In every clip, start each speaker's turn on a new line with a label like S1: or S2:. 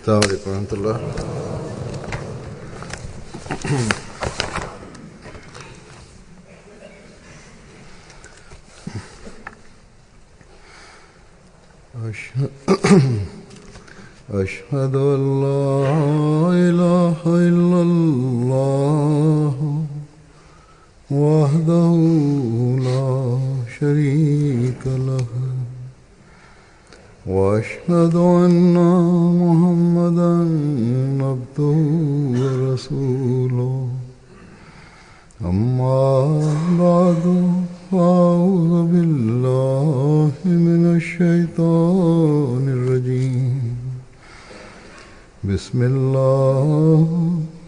S1: السلام عليكم ورحمة الله. أشهد أن لا إله إلا الله وحده لا شريك له وأشهد أن محمدا عبده ورسوله أما بعد فأعوذ بالله من الشيطان الرجيم بسم الله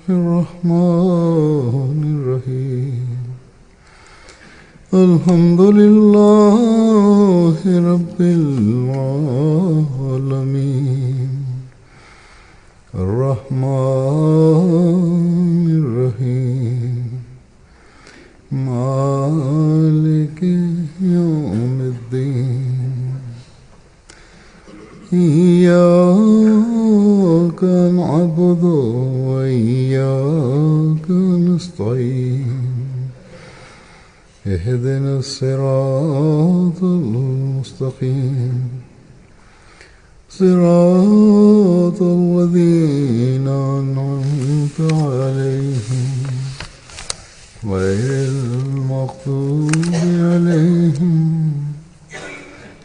S1: الرحمن الرحيم الحمد لله رب العالمين الرحمن الرحيم مالك يوم الدين إياك نعبد وإياك نستعين اهدنا الصراط المستقيم صراط الذين أنعمت عليهم غير المغضوب عليهم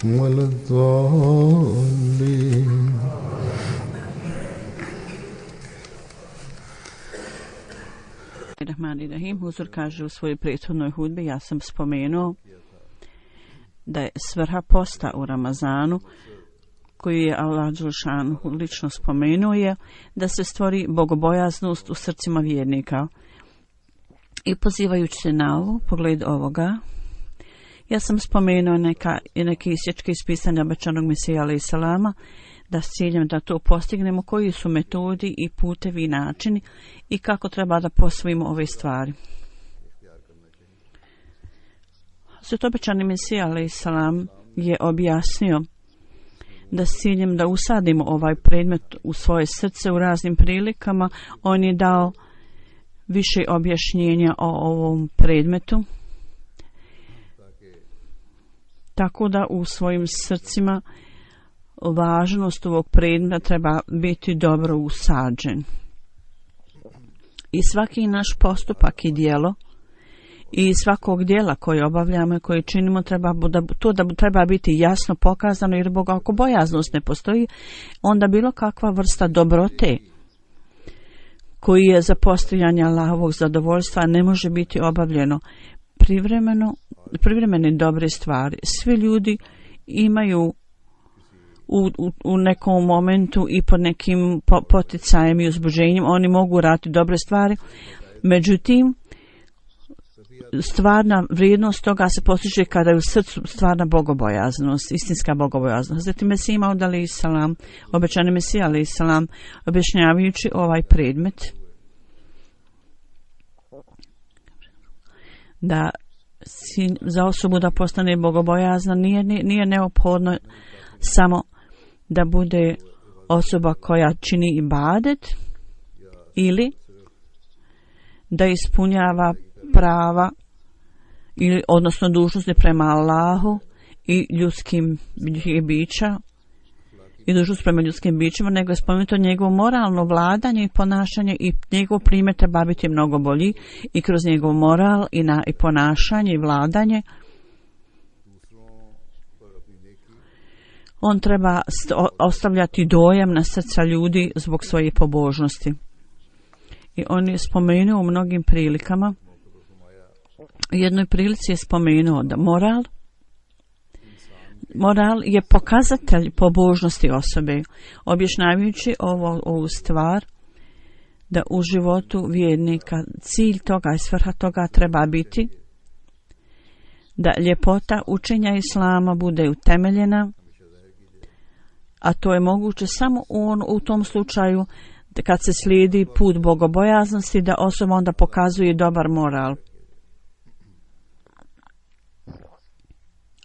S1: ولا الضالين.
S2: Rahmanirrahim. Huzur kaže u svojoj prethodnoj hudbi, ja sam spomenuo da je svrha posta u Ramazanu, koju je Allah dželešanu lično spomenuo, je da se stvori bogobojaznost u srcima vjernika. I pozivajući se na ovo, pogled ovoga, ja sam spomenuo neke isječke iz pisanja obećanog Mesija alejhi selama, da s ciljem da to postignemo, koji su metodi i putevi i načini i kako treba da posvojimo ove stvari. Zato obećani Mesija alejhi selam je objasnio da s ciljem da usadimo ovaj predmet u svoje srce u raznim prilikama, on je dao više objašnjenja o ovom predmetu, tako da u svojim srcima važnost ovog predmeta treba biti dobro usađen. I svaki naš postupak i djelo i svakog djela koje obavljamo i koje činimo treba biti jasno pokazano, jer ako bojaznost ne postoji, onda bilo kakva vrsta dobrote koji je za postojanje Allahovog zadovoljstva ne može biti obavljeno. Privremene dobre stvari. Svi ljudi imaju u nekom momentu i pod nekim poticajem i uzbuđenjem, oni mogu raditi dobre stvari, međutim stvarna vrijednost toga se postiže kada je u srcu stvarna bogobojaznost, istinska bogobojaznost. Zatim Mesija Maud alejhi selam, obećani Mesija alejhi selam, objašnjavajući ovaj predmet, da za osobu da postane bogobojazna nije neophodno samo da bude osoba koja čini ibadet ili da ispunjava prava ili odnosno dužnosti prema Allahu i ljudskim bića i dužnost prema ljudskim bićima, nego je spomenuto njegovo moralno vladanje i ponašanje, i njegov primjer treba biti mnogo bolji i kroz njegov moral i ponašanje i vladanje on treba ostavljati dojam na srca ljudi zbog svoje pobožnosti. I on je spomenuo u mnogim prilikama, u jednoj prilici je spomenuo da moral je pokazatelj pobožnosti osobe, objašnjavajući ovu stvar, da u životu vjernika cilj toga i svrha toga treba biti da ljepota učenja Islama bude utemeljena, a to je moguće samo u tom slučaju kad se slijedi put bogobojaznosti, da osoba onda pokazuje dobar moral.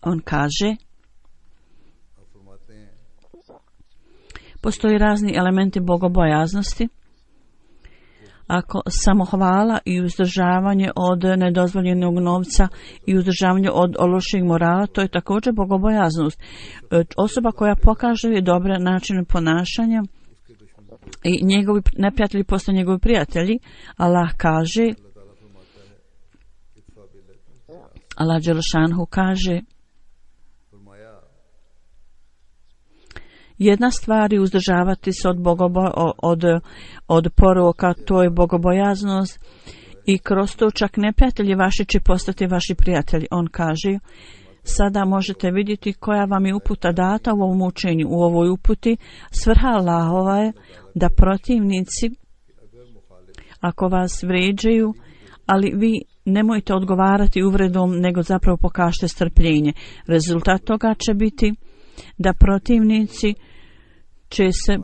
S2: On kaže: Postoji razni elementi bogobojaznosti. Ako samohvala i uzdržavanje od nedozvoljenog novca i uzdržavanje od lošeg morala, to je također bogobojaznost. Osoba koja pokaže dobre načine ponašanja i njegovi neprijatelji postaju njegovi prijatelji, Allah kaže, Allah Đelešanhu kaže, jedna stvar je uzdržavati se od poroka, to je bogobojaznost, i kroz to čak neprijatelji vaši će postati vaši prijatelji. On kaže, sada možete vidjeti koja vam je uputa data u ovom učenju. U ovoj uputi svrha Allahova je da protivnici, ako vas vrijeđaju, ali vi nemojte odgovarati uvredom, nego zapravo pokažite strpljenje. Rezultat toga će biti da protivnici će se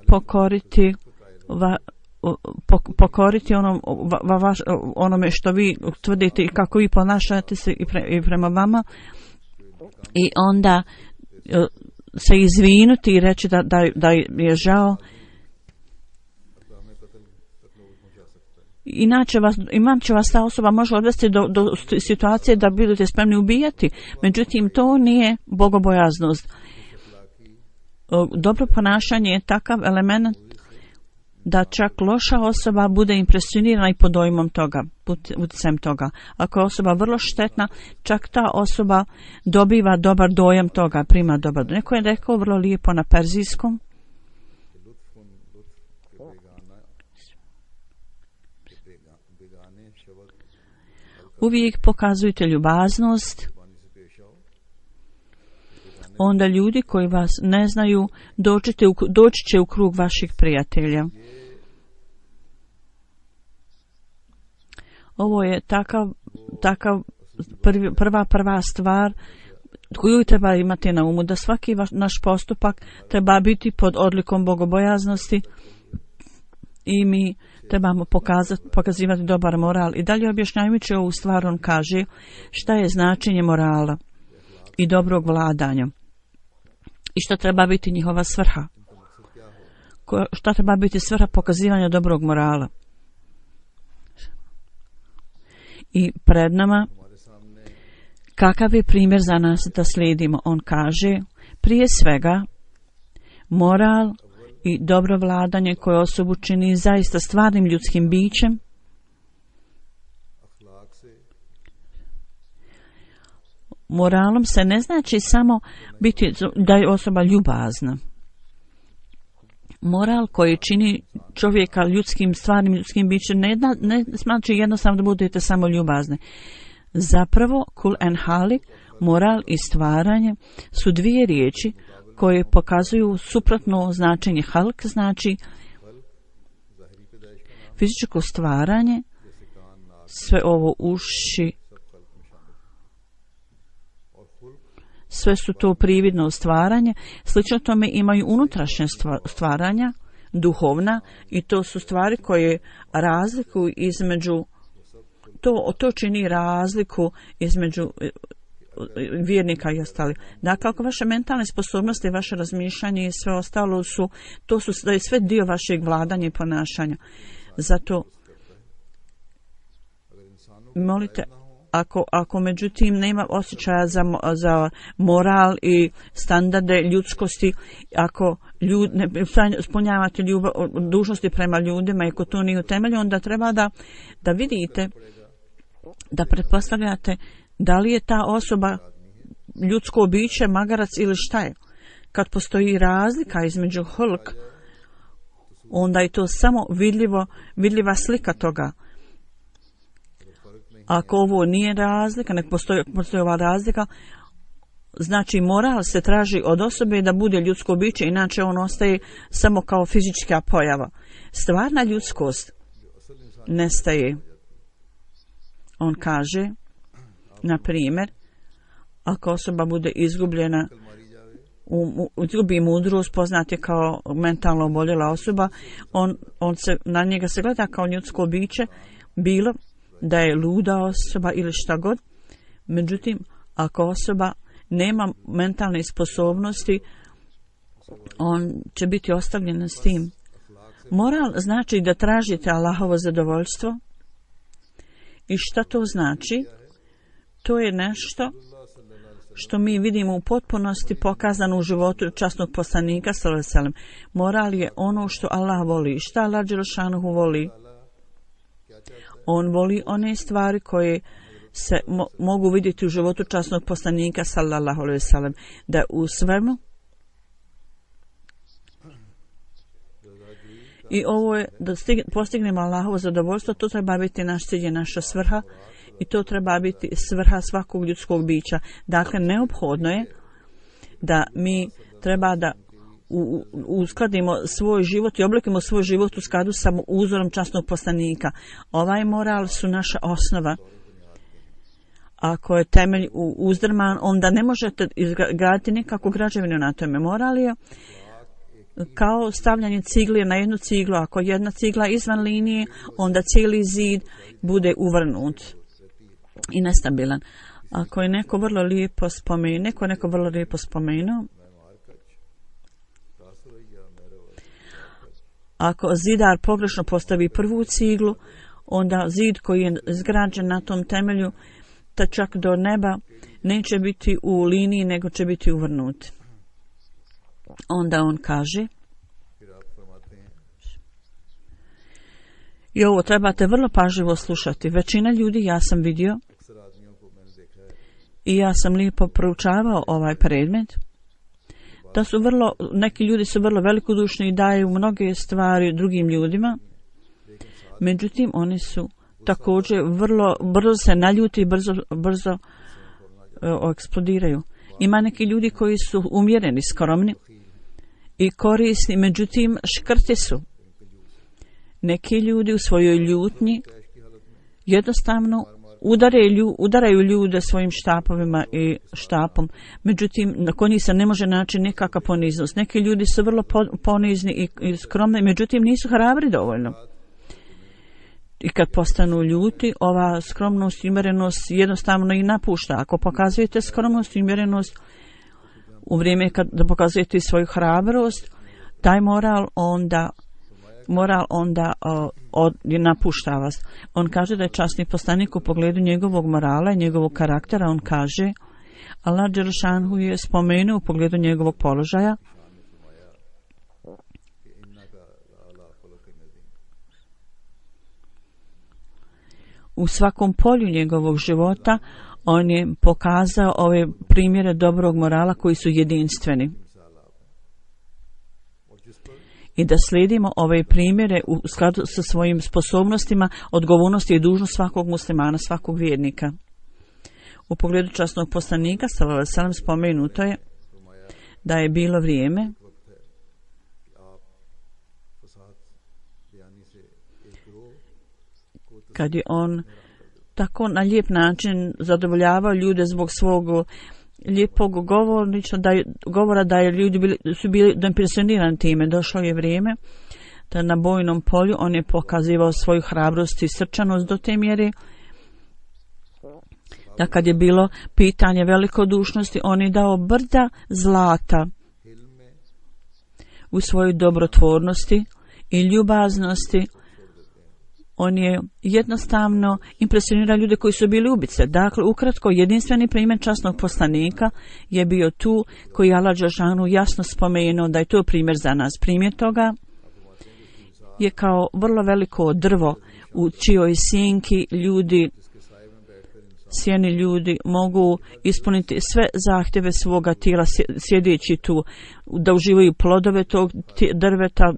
S2: pokoriti onome što vi tvrdite i kako vi ponašate se i prema vama, i onda se izvinuti i reći da je žao. Inače će vas ta osoba može odvesti do situacije da budete spremni ubijati. Međutim, to nije bogobojaznost. Dobro ponašanje je takav element da čak loša osoba bude impresionirana i pod dojmom toga, utjecajem toga. Ako je osoba vrlo štetna, čak ta osoba dobiva dobar dojam toga, prima dobar dojam. Neko je rekao vrlo lijepo na perzijskom, uvijek pokazujte ljubaznost, onda ljudi koji vas ne znaju doći će u krug vaših prijatelja. Ovo je takav prva stvar koju treba imati na umu, da svaki naš postupak treba biti pod odlikom bogobojaznosti i mi trebamo pokazivati dobar moral. I dalje objašnjavajući ovu stvar, on kaže šta je značenje morala i dobrog vladanja i šta treba biti njihova svrha. Šta treba biti svrha pokazivanja dobrog morala. I pred nama kakav je primjer za nas da slijedimo. On kaže, prije svega moral i dobro vladanje koje osobu čini zaista stvarnim ljudskim bićem, moralom se ne znači samo biti da je osoba ljubazna. Moral koji čini čovjeka stvarnim ljudskim bićem ne znači jednostavno da budete samo ljubazni. Zapravo, kul en halik, moral i stvaranje su dvije riječi koje pokazuju suprotno značenje. Halk znači fizičko stvaranje, sve ovo uši, sve su to prividno stvaranje. Slično tome imaju unutrašnje stvaranja, duhovna, i to su stvari koje razlikuju između, to čini razliku između vjernika i ostalih. Dakle, ako vaše mentalne sposobnosti, vaše razmišljanje i sve ostalo da je sve dio vašeg vladanja i ponašanja. Zato molite, ako međutim nema osjećaja za moral i standarde ljudskosti, ako ne ispunjavate dužnosti prema ljudima i ako to nije utemeljeno, onda treba da vidite, da pretpostavljate da li je ta osoba ljudsko biće, magarac ili šta je. Kad postoji razlika između hulk, onda je to samo vidljiva slika toga. Ako ovo nije razlika, nek postoji ova razlika, znači moral se traži od osobe da bude ljudsko biće, inače on ostaje samo kao fizička pojava. Stvarna ljudskost nestaje. On kaže, na primjer, ako osoba bude izgubljena, izgubi mudrost, poznat je kao mentalno oboljela osoba, na njega se gleda kao ljudsko biće, bilo da je luda osoba ili šta god. Međutim, ako osoba nema mentalne sposobnosti, on će biti ostavljen s tim. Moral znači da tražite Allahovo zadovoljstvo. I šta to znači? To je nešto što mi vidimo u potpunosti pokazano u životu časnog poslanika sallallahu alejhi ve sellem. Moral je ono što Allah voli. Šta Allah dželešanuhu voli? On voli one stvari koje se mogu vidjeti u životu časnog poslanika sallallahu alejhi ve sellem, da u svemu i ovo je da postignemo Allahovo zadovoljstvo, to treba biti naš cilj, naša svrha i to treba biti svrha svakog ljudskog bića. Dakle, neophodno je da mi treba da uskladimo svoj život i oblikujemo svoj život u skladu sa uzorom časnog poslanika. Ovaj moral su naša osnova. Ako je temelj uzdrman, onda ne možete izgraditi nikakvu građevinu na tome. Moral je kao stavljanje cigle na jednu ciglu. Ako jedna cigla izvan linije, onda cijeli zid bude uvrnut i nestabilan. Ako je neko vrlo lijepo spomenuo, ako zidar pogrešno postavi prvu ciglu, onda zid koji je izgrađen na tom temelju, ta čak do neba, neće biti u liniji, nego će biti uvrnut. Onda on kaže, i ovo trebate vrlo pažljivo slušati. Većina ljudi, ja sam vidio i ja sam lijepo proučavao ovaj predmet, da su neki ljudi su vrlo velikodušni i daju mnoge stvari drugim ljudima, međutim oni su također vrlo brzo se naljuti i brzo eksplodiraju. Ima neki ljudi koji su umjereni, skromni i korisni, međutim škrti su. Neki ljudi u svojoj ljutnji jednostavno udaraju ljude svojim štapovima i štapom, međutim nakon njih se ne može naći nikakva poniznost. Neki ljudi su vrlo ponizni i skromni, međutim nisu hrabri dovoljno. I kad postanu ljuti, ova skromnost i umjerenost jednostavno i napušta. Ako pokazujete skromnost i umjerenost u vrijeme kad pokazujete svoju hrabrost, taj moral onda napušta vas. On kaže da je časni poslanik u pogledu njegovog morala i njegovog karaktera, on kaže, Allah dželešanhu je spomenuo u pogledu njegovog položaja u svakom polju njegovog života. On je pokazao ove primjere dobrog morala koji su jedinstveni. I da slijedimo ove primjere u skladu sa svojim sposobnostima, odgovornosti i dužnost svakog muslimana, svakog vjernika. U pogledu časnog poslanika sallallahu alejhi ve sellem spomenuto je da je bilo vrijeme kad je on tako na lijep način zadovoljavao ljude zbog svog lijepog govora, da je ljudi su bili impresionirani time. Došlo je vrijeme da na bojnom polju on je pokazivao svoju hrabrost i srčanost do te mjere da kad je bilo pitanje velikodušnosti, on je dao brda zlata u svojoj dobrotvornosti i ljubaznosti. On je jednostavno impresionirao ljude koji su bili ubice. Dakle, ukratko, jedinstveni primjer časnog poslanika je bio tu koji Allah dželešanu jasno spomenuo da je to primjer za nas. Primjer toga je kao vrlo veliko drvo u čijoj sjeni ljudi mogu ispuniti sve zahtjeve svoga tijela sjedeći tu, da uživaju plodove tog drveta,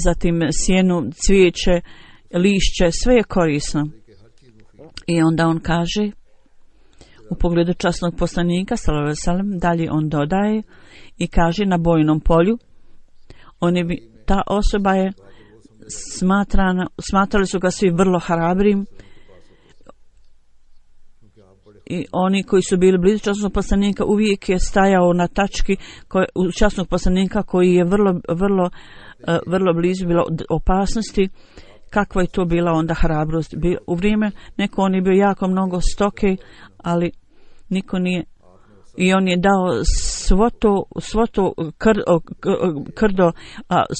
S2: zatim sjenu, cvijeće, lišće, sve je korisno. I onda on kaže u pogledu časnog poslanika sallallahu alejhi ve sellem, dalje on dodaje i kaže na bojnom polju ta osoba je smatrali su ga svi vrlo hrabrim i oni koji su bili blizu časnog poslanika uvijek je stajao na tački časnog poslanika koji je vrlo blizu bilo opasnosti. Kakva je to bila onda hrabrost? U vrijeme neko on je bio jako mnogo stoke, ali niko nije i on je dao svo to krdo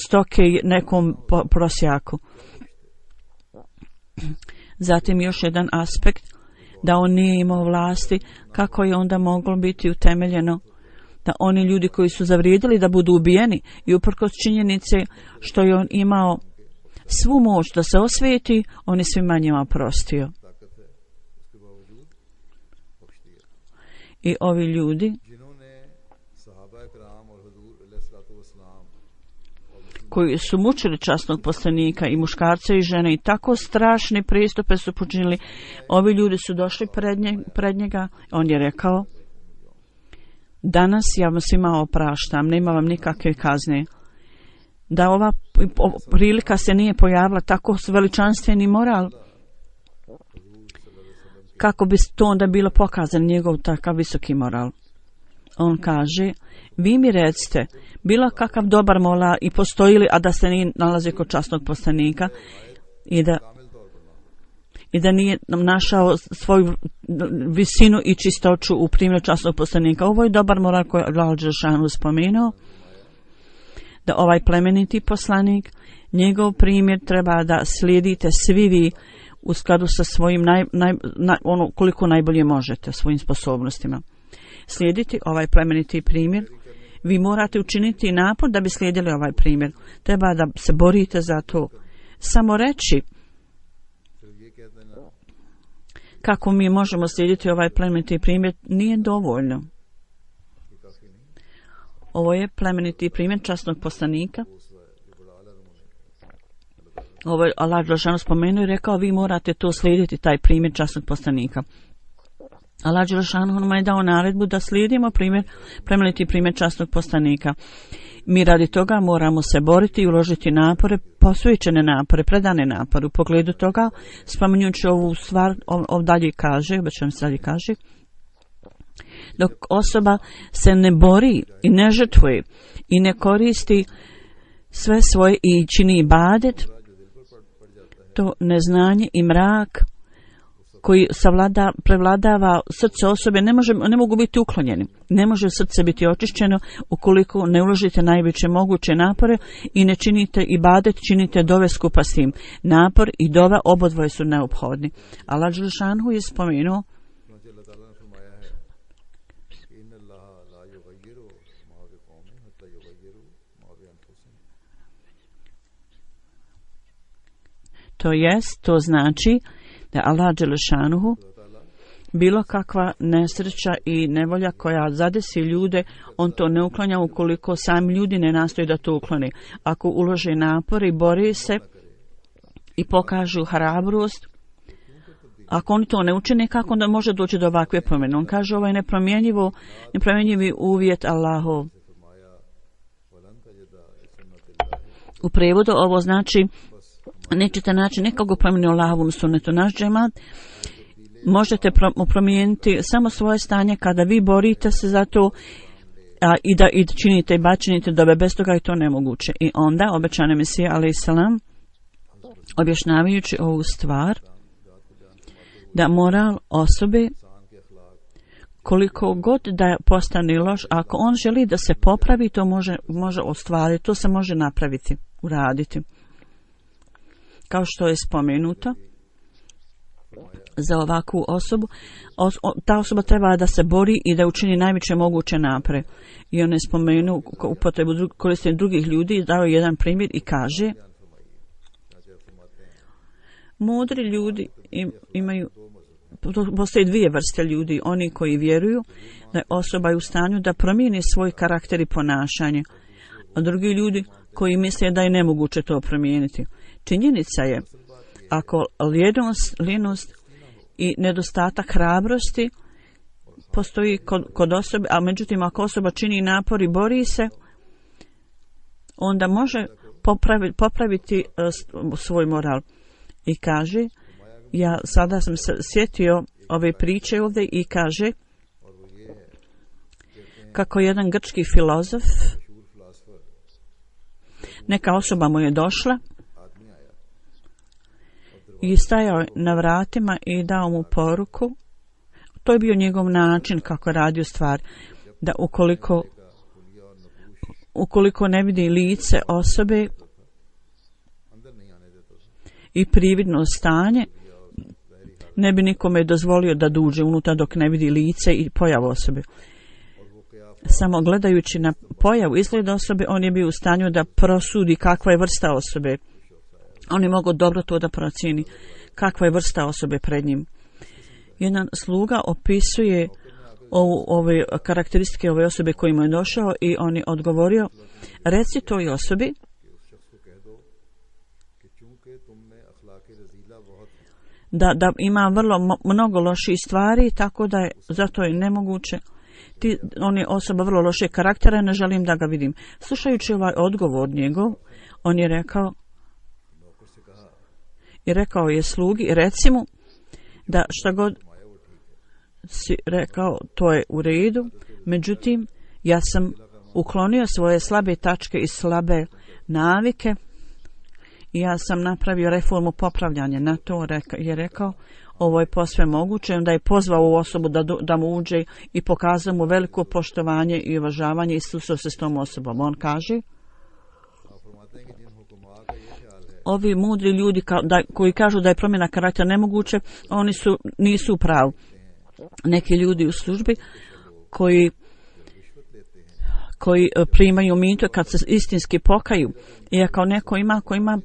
S2: stoke nekom prosjaku. Zatim još jedan aspekt, da on nije imao vlasti, kako je onda moglo biti utemeljeno da oni ljudi koji su zavrijedili da budu ubijeni i uprkos činjenice što je on imao svu moć da se osvijeti, on je svima njima oprostio. I ovi ljudi koji su mučili časnog poslanika i muškarce i žene i tako strašne pristupe su počinili, ovi ljudi su došli pred njega, on je rekao: danas ja vam svima opraštam, nema vam nikakve kazne. Da ova prilika se nije pojavila, tako veličanstveni moral, kako bi to onda bilo pokazan njegov takav visoki moral. On kaže: vi mi recite, bilo kakav dobar moral i postoji li, a da se nije nalazi kod časnog poslanika i da nije našao svoju visinu i čistoću u primjeru časnog poslanika. Ovo je dobar moral koji je Allah dželešanu spomenuo, da ovaj plemeniti poslanik, njegov primjer treba da slijedite svi vi u skladu sa svojim ono koliko najbolje možete, svojim sposobnostima. Slijediti ovaj plemeniti primjer, vi morate učiniti napor da bi slijedili ovaj primjer. Treba da se borite za to. Samo reći kako mi možemo slijediti ovaj plemeniti primjer nije dovoljno. Ovo je plemeniti primjer časnog poslanika. Ovo je Allah dželešanu spomenuo i rekao: vi morate to slijediti, taj primjer časnog poslanika. Allah dželešanu nam je dao naredbu da slijedimo plemeniti primjer časnog poslanika. Mi radi toga moramo se boriti i uložiti napore, posvećene napore, predane napore. U pogledu toga, spominjući ovu stvar, dalje kaže, dok osoba se ne bori i ne žrtvuje i ne koristi sve svoje i čini ibadet, to neznanje i mrak koji prevladava srce osobe ne mogu biti uklonjeni. Ne može srce biti očišćeno ukoliko ne uložite najveće moguće napore i ne činite ibadet, činite dove skupa s tim. Napor i dova obodvoje su neophodni. Allah dželešanu je spomenuo to znači da Allah dželešanuhu bilo kakva nesreća i nevolja koja zadesi ljude, on to ne uklanja ukoliko sami ljudi ne nastoje da to uklone. Ako ulože napor i bori se i pokažu hrabrost, ako oni to ne učine, kako onda može doći do ovakve promjene? On kaže: ovo je nepromjenjivi uvjet Allahov. U prevodu ovo znači: nećete naći nikoga promjeni Allahovom sunnetu. Naš džemat možete promijeniti samo svoje stanje kada vi borite se za to i činite i bačinite dobe. Bez toga je to nemoguće. I onda obećani Mesija alejhi selam, objašnjavajući ovu stvar, da moral osobe, koliko god da postane loš, ako on želi da se popravi, to može ostvariti, to se može napraviti, uraditi. Kao što je spomenuto, za ovakvu osobu, ta osoba treba da se bori i da učini najveće moguće napore. I on je spomenuo upotrebu korištenja drugih ljudi, dao jedan primjer i kaže: mudri ljudi imaju, postoje dvije vrste ljudi, oni koji vjeruju da je osoba u stanju da promijeni svoj karakter i ponašanje, a drugi ljudi koji misle da je nemoguće to promijeniti. Činjenica je, ako lijenost i nedostatak hrabrosti postoji kod osobe, a međutim ako osoba čini napor i bori se, onda može popraviti svoj moral. I kaže, ja sada sam se sjetio ove priče ovdje i kaže kako jedan grčki filozof, neka osoba mu je došla i stajao na vratima i dao mu poruku, to je bio njegov način kako je radio stvar, da ukoliko ne vidi lice osobe i prividno stanje, ne bi nikome dozvolio da uđe unutra dok ne vidi lice i pojavu osobe. Samo gledajući na pojavu, izgled osobe, on je bio u stanju da prosudi kakva je vrsta osobe. On je mogao dobro to da procijeni kakva je vrsta osobe pred njim. Jedan sluga opisuje ove karakteristike ove osobe kojima je došao i on je odgovorio, reci toj osobi da ima vrlo mnogo loših stvari, tako da je zato je nemoguće. On je osoba vrlo loše karaktera, ne želim da ga vidim. Slušajući ovaj odgovor njegov, on je rekao je slugi, reci mu da šta god si rekao, to je u redu, međutim, ja sam uklonio svoje slabe tačke i slabe navike i ja sam napravio reformu popravljanja. Na to je rekao, ovo je posve moguće. Onda je pozvao ovu osobu da mu uđe i pokazao mu veliko poštovanje i uvažavanje i susreo se s tom osobom. On kaže, ovi mudri ljudi koji kažu da je promjena karaktera nemoguće, oni nisu u pravu. Neki ljudi u službi koji primaju mito kad se istinski pokaju, i ako neko ko ima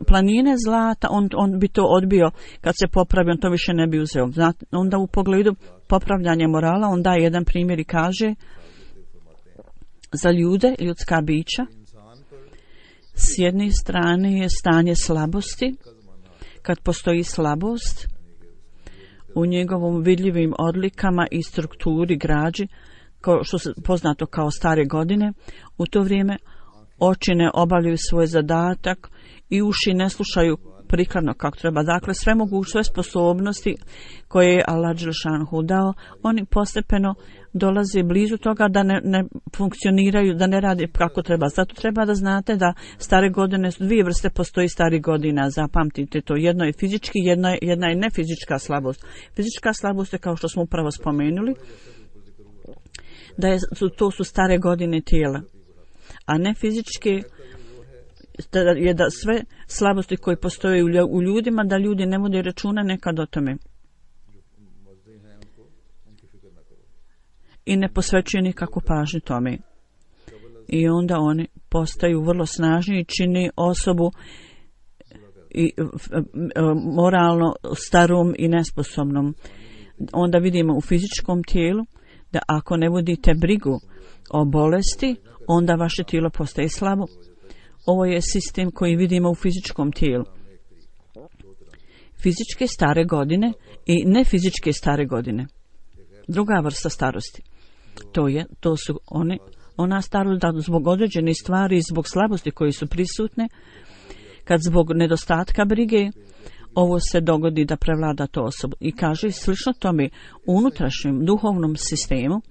S2: planine zlata, on bi to odbio kad se popravi, on to više ne bi uzeo. Onda u pogledu popravljanja morala on daje jedan primjer i kaže, za ljudska bića, s jedne strane je stanje slabosti. Kad postoji slabost u njegovom vidljivim odlikama i strukturi građi, što se poznato kao stare godine, u to vrijeme oči ne obavljaju svoj zadatak i uši ne slušaju prikladno kako treba. Dakle, sve sposobnosti koje je Allah dželešanohu dao, oni postepeno dolaze blizu toga da ne funkcioniraju, da ne rade kako treba. Zato treba da znate da stare godine su dvije vrste, postoji starih godina, zapamtite to. Jedno je fizički, jedna je nefizička slabost. Fizička slabost je, kao što smo upravo spomenuli, to su stare godine tijela, a ne fizičke je da sve slabosti koje postoje u ljudima, da ljudi ne vode računa nekad o tome i ne posvećuju nikakvu pažnju tome, i onda oni postaju vrlo snažni i čini osobu i moralno starom i nesposobnom. Onda vidimo u fizičkom tijelu da ako ne vodite brigu o bolesti, onda vaše tijelo postaje slabo. Ovo je sistem koji vidimo u fizičkom tijelu. Fizičke stare godine i nefizičke stare godine. Druga vrsta starosti. To su ona starost da zbog određenih stvari, zbog slabosti koji su prisutne, kad zbog nedostatka brige, ovo se dogodi da prevlada to osobu. I kaže, slično tome, u unutrašnjem duhovnom sistemu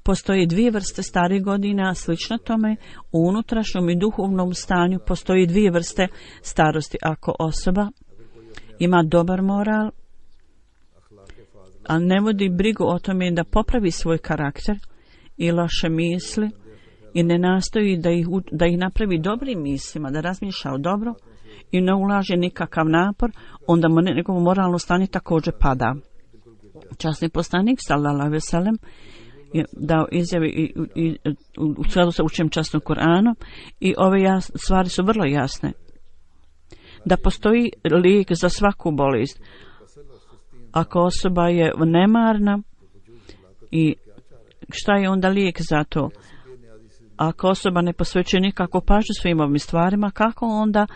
S2: postoji dvije vrste starih godina, slično tome, u unutrašnjem i duhovnom stanju postoji dvije vrste starosti. Ako osoba ima dobar moral, a ne vodi brigu o tome da popravi svoj karakter i loše misli i ne nastoji da ih napravi dobrim mislima, da razmišlja o dobro i ne ulaže nikakav napor, onda mu njegovo moralno stanje također pada. Časni poslanik sallallahu alejhi ve sellem je dao izjave i u skladu sa učenjem časnog Kur'ana, i ove stvari su vrlo jasne. Da postoji lijek za svaku bolest. Ako osoba je nemarna, i šta je onda lijek za to? Ako osoba ne posvećuje nikakvu pažnju svim ovim stvarima, kako onda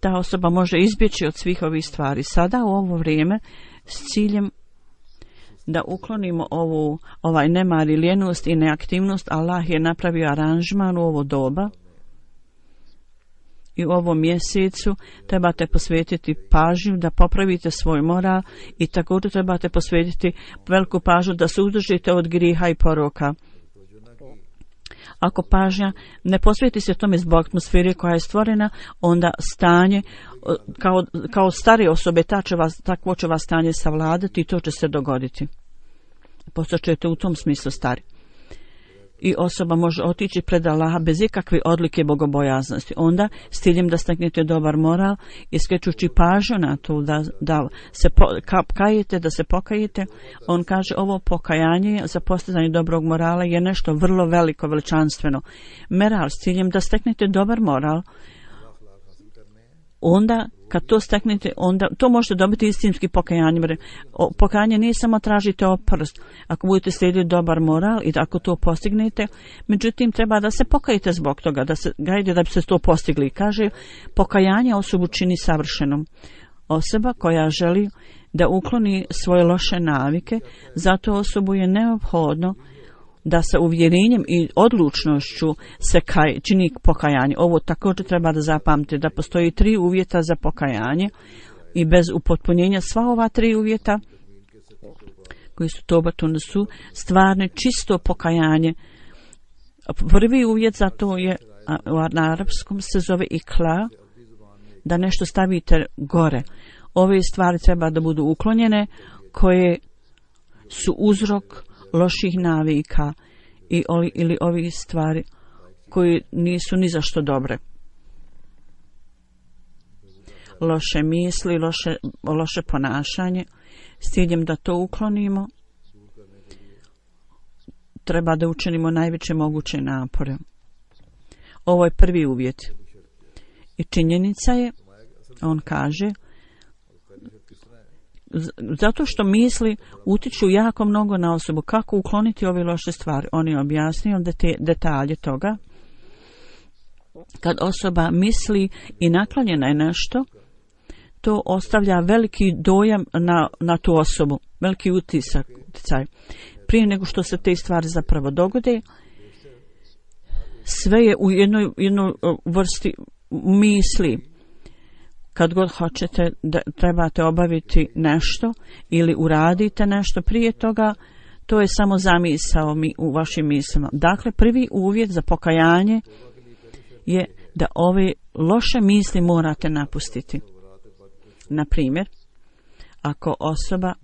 S2: ta osoba može izbjeći od svih ovih stvari? Sada u ovo vrijeme s ciljem da uklonimo ovaj nemar i lijenost i neaktivnost, Allah je napravio aranžman u ovo doba i u ovom mjesecu trebate posvetiti pažnju da popravite svoj moral i također trebate posvetiti veliku pažnju da se uzdržite od griha i poroka. Ako pažnja ne posveti se tome zbog atmosfere koja je stvorena, onda stanje, kao starije osobe, takvo će vas stanje savladati i to će se dogoditi. Postaćete u tom smislu stari. I osoba može otići pred Allaha bez ikakve odlike bogobojaznosti. Onda, s ciljem da steknete dobar moral i skrećući pažnju na to da se kajete, da se pokajete, on kaže ovo pokajanje za postizanje dobrog morala je nešto vrlo veliko, veličanstveno. Moral s ciljem da steknete dobar moral, onda kad to steknete, onda to možete dobiti istinski pokajanje. Pokajanje nije samo tražite oprost. Ako budete slijediti dobar moral i ako to postignete, međutim treba da se pokajete zbog toga, da se gajde da bi se to postigli. Kaže, pokajanje osobu čini savršenom. Osoba koja želi da ukloni svoje loše navike, zato osobu je neophodno da se uvjerenjem i odlučnošću se čini pokajanje. Ovo također treba da zapamtite, da postoji 3 uvjeta za pokajanje i bez upotpunjenja sva ova 3 uvjeta koji su tobatun su stvarno čisto pokajanje. Prvi uvjet za to je, na arapskom se zove ikla, da nešto stavite gore. Ove stvari treba da budu uklonjene su uzrok loših navika ili ovih stvari koji nisu ni za što dobre. Loše misli, loše ponašanje, s ciljem da to uklonimo, treba da učinimo najveće moguće napore. Ovo je prvi uvjet. I činjenica je, on kaže, zato što misli utiču jako mnogo na osobu. Kako ukloniti ove loše stvari? On je objasnio detalje toga. Kad osoba misli i naklonjena je nešto, to ostavlja veliki dojam na tu osobu, veliki uticaj. Prije nego što se te stvari zapravo dogode, sve je u jednoj vrsti misli. Kad god hoćete da trebate obaviti nešto ili uradite nešto prije toga, to je samo zamisao u vašim mislima. Dakle, prvi uvjet za pokajanje je da ove loše misli morate napustiti. Na primjer, ako osoba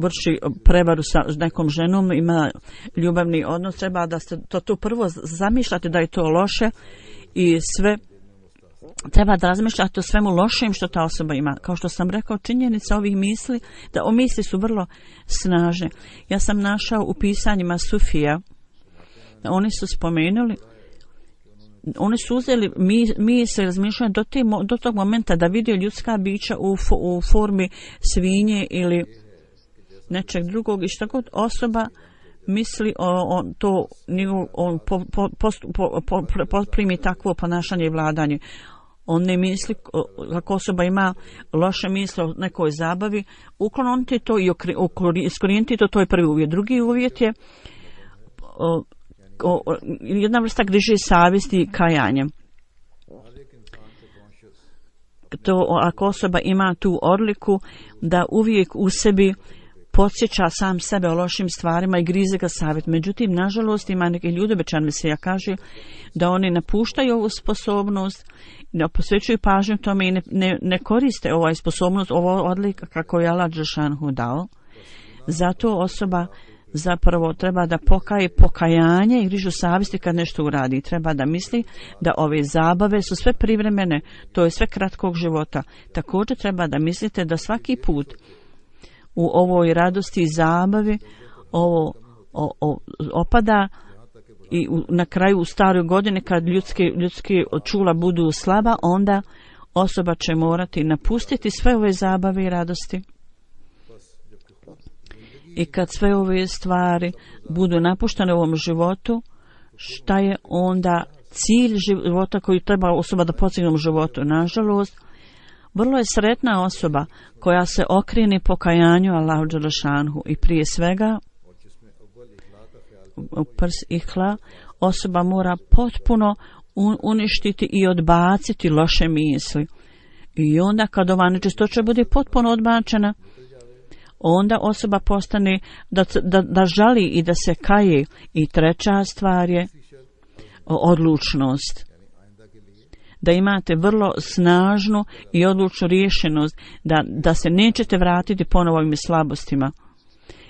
S2: vrši prevaru sa nekom ženom, ima ljubavni odnos, treba da ste to prvo zamišljate da je to loše i sve treba da razmišljate o svemu lošem što ta osoba ima. Kao što sam rekao, činjenica ovih misli, da o misli su vrlo snažne. Ja sam našao u pisanjima Sufija, oni su spomenuli, oni su uzeli misle, razmišljaju do tog momenta da vide ljudska bića u formi svinje ili nečeg drugog i što god osoba misli on primi takvo ponašanje i vladanje. On ne misli, ako osoba ima loše misle o nekoj zabavi, ukloniti to i iskorijeniti to je prvi uvjet. Drugi uvjet je jedna vrsta griže savjesti i kajanja. To ako osoba ima tu odliku da uvijek u sebi podsjeća sam sebe o lošim stvarima i grize ga savjet. Međutim, nažalost, ima neki ljudi, obećan Mesija kaže, da oni napuštaju ovu sposobnost, da posvećuju pažnju tome i ne koriste ovaj sposobnost, ovo odlika kako je Allah Đelešanu dao. Zato osoba zapravo treba da pokaje pokajanje i grižu savjesti kad nešto uradi. Treba da misli da ove zabave su sve privremene, to je sve kratkog života. Također treba da mislite da svaki put u ovoj radosti i zabavi ovo opada i na kraju u staroj godini kad ljudske čula budu slaba, onda osoba će morati napustiti sve ove zabave i radosti. I kad sve ove stvari budu napuštene u ovom životu, šta je onda cilj života koji treba osoba da postigne u životu? Nažalost, vrlo je sretna osoba koja se okrene pokajanju Allahu Đelešanu i prije svega osoba mora potpuno uništiti i odbaciti loše misli. I onda kad ova nečistoća bude potpuno odbačena, onda osoba postane da žali i da se kaje. I treća stvar je odlučnost. Da imate vrlo snažnu i odlučnu rješenost da se nećete vratiti ponovo ovim slabostima.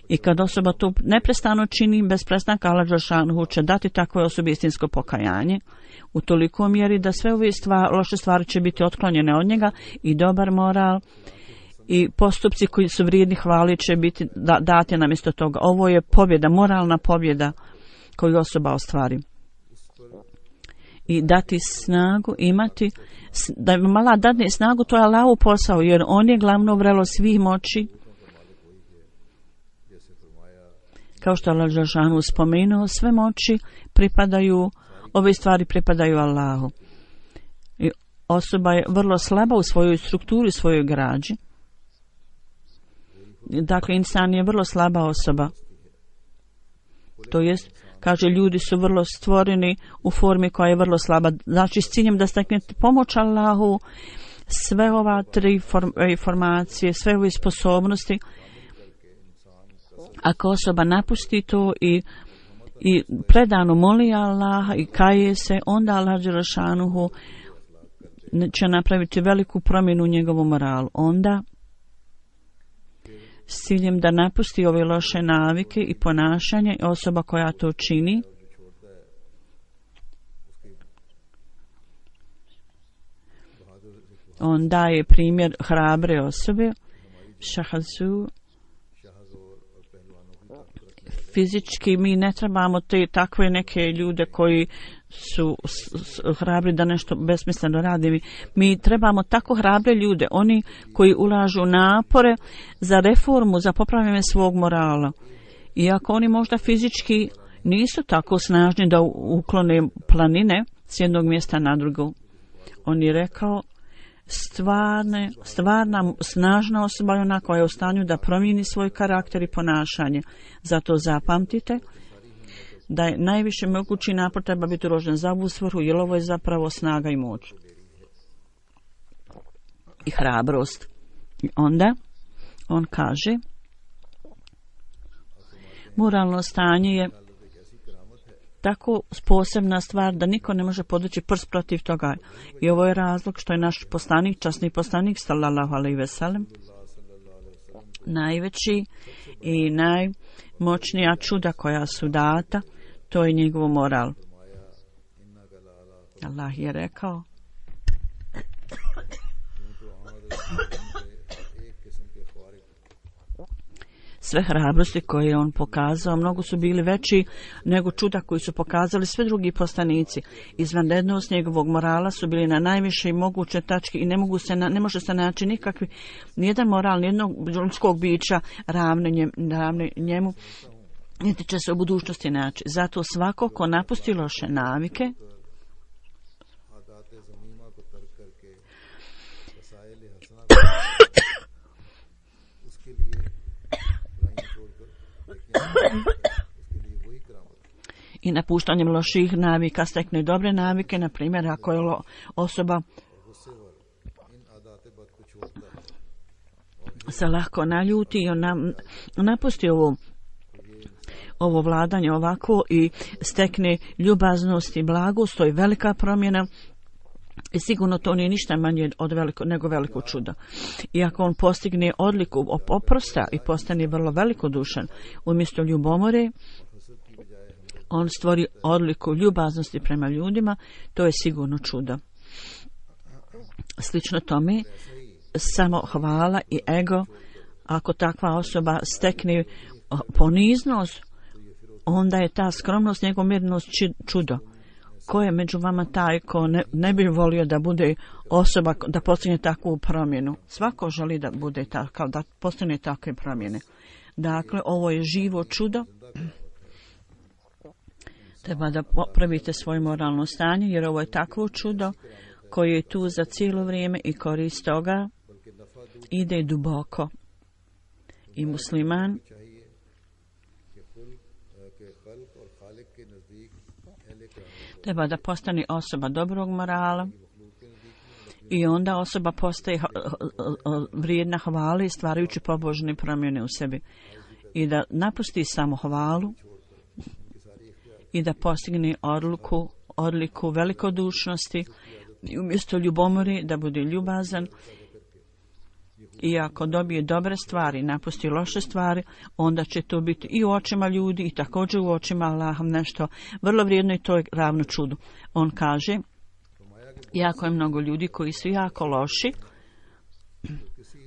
S2: I kad osoba to neprestano čini, bez prestanka, Allah dželešanu će dati takvoj osobi istinsko pokajanje u toliko mjeri da sve ove loše stvari će biti otklonjene od njega i dobar moral i postupci koji su vrijedni hvali će biti dati namjesto toga. Ovo je pobjeda, moralna pobjeda koju osoba ostvari. I dati snagu, imati, da im Allah dadne snagu, to je Allahov posao, jer on je glavno vrelo svih moći. Kao što Allah dželešanu spomenuo, sve moći pripadaju, ove stvari pripadaju Allahu. I osoba je vrlo slaba u svojoj strukturi, svojoj građi. Dakle, insan je vrlo slaba osoba. To jest, kaže, ljudi su vrlo stvoreni u formi koja je vrlo slaba. Znači, s ciljem da steknete pomoć Allahu, sve ova tri informacije, sve ove sposobnosti, ako osoba napusti to i predano moli Allaha i kaje se, onda Allah dželešanuhu će napraviti veliku promjenu u njegovom moralu. Onda, s ciljem da napusti ove loše navike i ponašanje, osoba koja to čini, on daje primjer hrabre osobe, šahazu. Fizički mi ne trebamo te takve neke ljude koji su hrabri da nešto besmisleno radi. Mi trebamo tako hrabre ljude, oni koji ulažu napore za reformu, za popravljanje svog morala. Iako oni možda fizički nisu tako snažni da uklone planine s jednog mjesta na drugo. On je rekao, stvarna, snažna osoba je ona koja je u stanju da promijeni svoj karakter i ponašanje. Zato zapamtite da je najviše mogući napor treba biti uložen za ovu svrhu, jer ovo je zapravo snaga i moć. I hrabrost. I onda on kaže, moralno stanje je tako posebna stvar da niko ne može podići prst protiv toga. I ovo je razlog što je naš poslanik, časni poslanik, sallallahu alejhi ve sellem, najveći i najmoćnija čuda koja su data, to je njegov moral. Allah je rekao, sve hrabrosti koje je on pokazao, mnogo su bili veći nego čuda koji su pokazali sve drugi poslanici. Izvanrednost njegovog morala su bili na najvišoj moguće tački i ne može se naći nijedan moral, nijednog ljudskog bića ravne njemu, niti će se u budućnosti naći. Zato svako ko napusti loše navike, i napuštanjem loših navika stekne dobre navike, na primjer ako je osoba se lako naljuti i on napusti ovo vladanje ovako i stekne ljubaznost i blagost, to je velika promjena. I sigurno to nije ništa manje nego veliko čudo. I ako on postigne odliku oprosta i postane vrlo velikodušan, umjesto ljubomore, on stvori odliku ljubaznosti prema ljudima, to je sigurno čudo. Slično tome, samo hvala i ego, ako takva osoba stekne poniznost, onda je ta skromnost, njegov mirnost čudo. Ko je među vama taj ko ne bi volio da bude osoba, da postigne takvu promjenu? Svako želi da bude takav, da postigne takve promjene. Dakle, ovo je živo čudo. Treba da popravite svoje moralno stanje, jer ovo je takvo čudo koje je tu za cijelo vrijeme i korist toga ide duboko. I musliman treba da postane osoba dobrog morala I onda osoba postaje vrijedna hvale stvarajući pobožne promjene u sebi. I da napusti samo hvalu i da postigne odliku velikodušnosti i umjesto ljubomore da bude ljubazan. I ako dobije dobre stvari, napusti loše stvari, onda će to biti i u očima ljudi i također u očima Allaha nešto vrlo vrijedno i to je ravno čudu. On kaže, jako je mnogo ljudi koji su jako loši,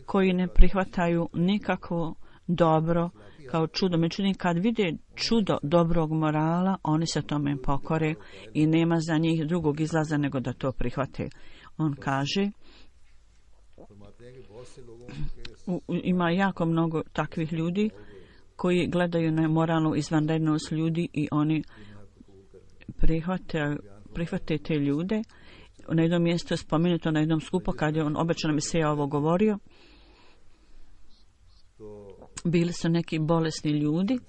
S2: koji ne prihvataju nikakvo dobro kao čudo. Međutim, kad vide čudo dobrog morala, oni se tome pokore i nema za njih drugog izlaza nego da to prihvate. On kaže, ima jako mnogo takvih ljudi koji gledaju na moralnu izvanrednost ljudi i oni prihvate te ljude. Na jednom mjestu je spomenuto na jednom skupu kad je on obećano mi se ovo govorio. Bili su neki bolesni ljudi.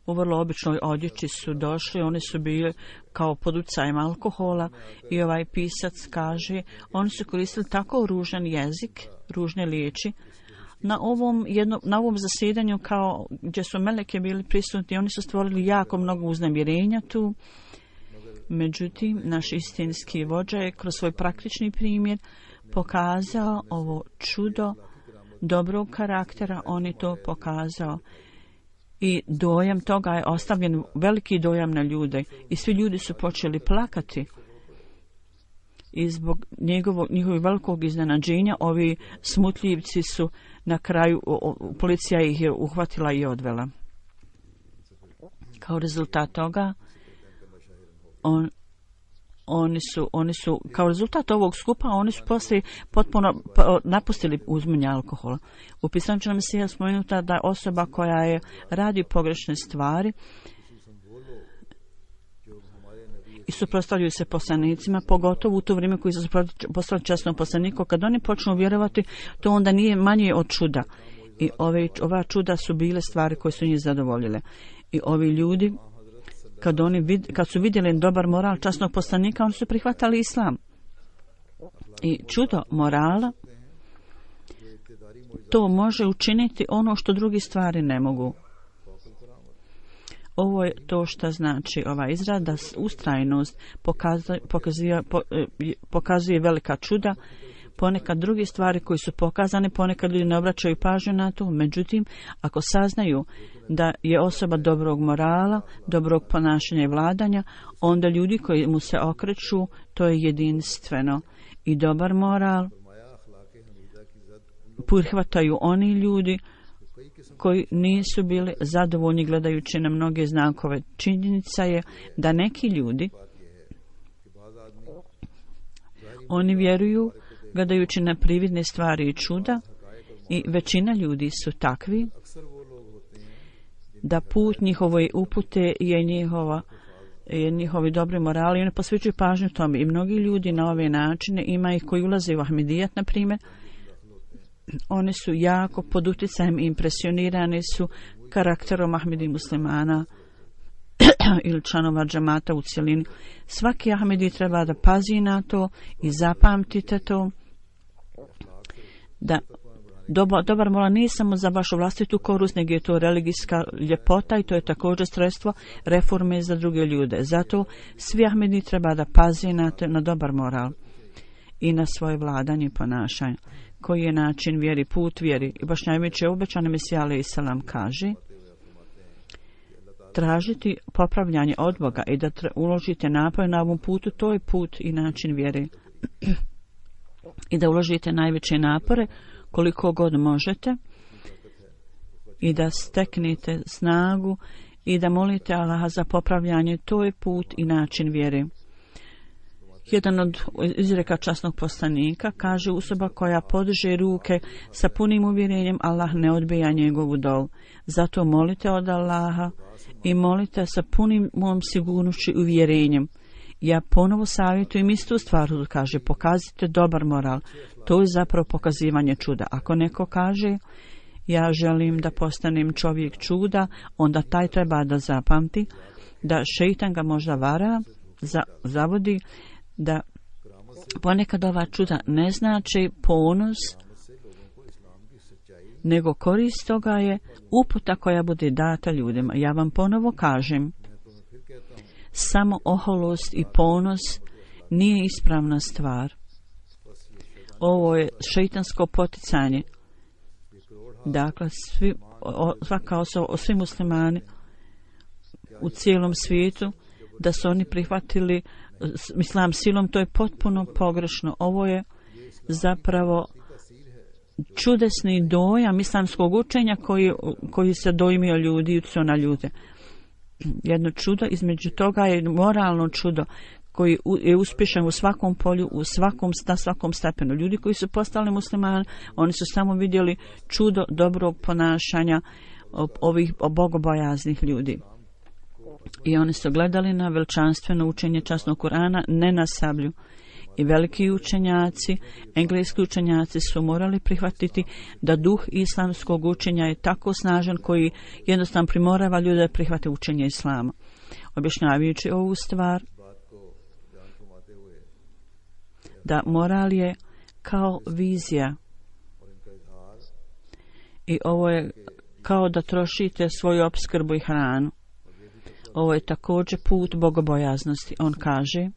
S2: U vrlo običnoj odjeći su došli, oni su bili kao pod utjecajem alkohola i ovaj pisac kaže, oni su koristili tako ružan jezik, ružne riječi. Na ovom zasjedanju kao gdje su meleke bili prisutni, oni su stvorili jako mnogo uznemirenja tu. Međutim, naš istinski vođa je kroz svoj praktični primjer pokazao ovo čudo dobrog karaktera, on je to pokazao. I dojam toga je ostavljen, veliki dojam na ljude. I svi ljudi su počeli plakati. I zbog njihovog velikog iznenađenja, ovi smutljivci su na kraju, policija ih je uhvatila i odvela. Kao rezultat toga, oni su, kao rezultat ovog skupa, oni su poslije potpuno napustili uzimanje alkohola. U pisanju nam se je spomenuta da osoba koja je radi pogrešne stvari i suprotstavljaju se poslanicima, pogotovo u to vrijeme koji su postali časnom poslaniku, kad oni počnu vjerovati, to onda nije manje od čuda. I ova čuda su bile stvari koje su njih zadovoljile. I ovi ljudi, kad su vidjeli dobar moral časnog poslanika, oni su prihvatali islam. I čudo morala, to može učiniti ono što drugi stvari ne mogu. Ovo je to što znači ova izraz, da ustrajnost pokazuje velika čuda. Ponekad druge stvari koji su pokazane, ponekad ljudi ne obraćaju pažnju na to. Međutim, ako saznaju da je osoba dobrog morala, dobrog ponašanja i vladanja, onda ljudi koji mu se okreću, to je jedinstveno. I dobar moral prihvataju oni ljudi koji nisu bili zadovoljni gledajući na mnoge znakove. Činjenica je da neki ljudi, oni vjeruju gledajući na prividne stvari i čuda, i većina ljudi su takvi da put njihove upute je njihovi dobri morali i oni posvećuju pažnju tome. I mnogi ljudi na ove načine, ima ih koji ulaze u Ahmedijat, na primjer, oni su jako pod utjecajem i impresionirani su karakterom Ahmedi muslimana ili članova džamata u cjelini. Svaki Ahmedi treba da pazi na to i zapamtite to, da dobar moral nije samo za vašu vlastitu korist, nego je to religijska ljepota i to je također sredstvo reforme za druge ljude. Zato svi Ahmedi treba da pazi na dobar moral i na svoje vladanje i ponašanje. Koji je način vjeri, put vjeri. I baš najveće obećane Mesija alejhi selam kaže, tražiti popravljanje od Boga i da uložite napor na ovom putu, to je put i način vjere. I da uložite najveće napore koliko god možete i da steknete snagu i da molite Allaha za popravljanje, to je put i način vjere. Jedan od izreka časnog poslanika kaže, osoba koja podiže ruke sa punim uvjerenjem, Allah ne odbija njegovu dovu. Zato molite od Allaha i molite sa punim mojom sigurnošću i uvjerenjem. Ja ponovo savjetujem istu stvar, kaže, pokazite dobar moral. To je zapravo pokazivanje čuda. Ako neko kaže, ja želim da postanem čovjek čuda, onda taj treba da zapamti da šeitan ga možda vara, zavodi, da Ponekad ova čuda ne znači ponos, nego korist toga je uputa koja bude data ljudima. Ja vam ponovo kažem, samo oholost i ponos nije ispravna stvar. Ovo je šeitansko poticanje. Dakle, svaka osoba, svi muslimani u cijelom svijetu, da su oni prihvatili islam silom, to je potpuno pogrešno. Ovo je zapravo čudesni dojam islamskog učenja koji se dojmio ljudi i utjecao na ljude. Jedno čudo, između toga je moralno čudo koji je uspješan u svakom polju, na svakom stepenu. Ljudi koji su postali muslimani, oni su samo vidjeli čudo dobrog ponašanja ovih bogobojaznih ljudi. I oni su gledali na veličanstveno učenje časnog Kur'ana, ne na sablju. I veliki učenjaci, engleski učenjaci su morali prihvatiti da duh islamskog učenja je tako snažan koji jednostavno primorava ljude da prihvate učenje islama. Objašnjavajući ovu stvar, da moral je kao vizija i ovo je kao da trošite svoju opskrbu i hranu. Ovo je također put bogobojaznosti. On kaže,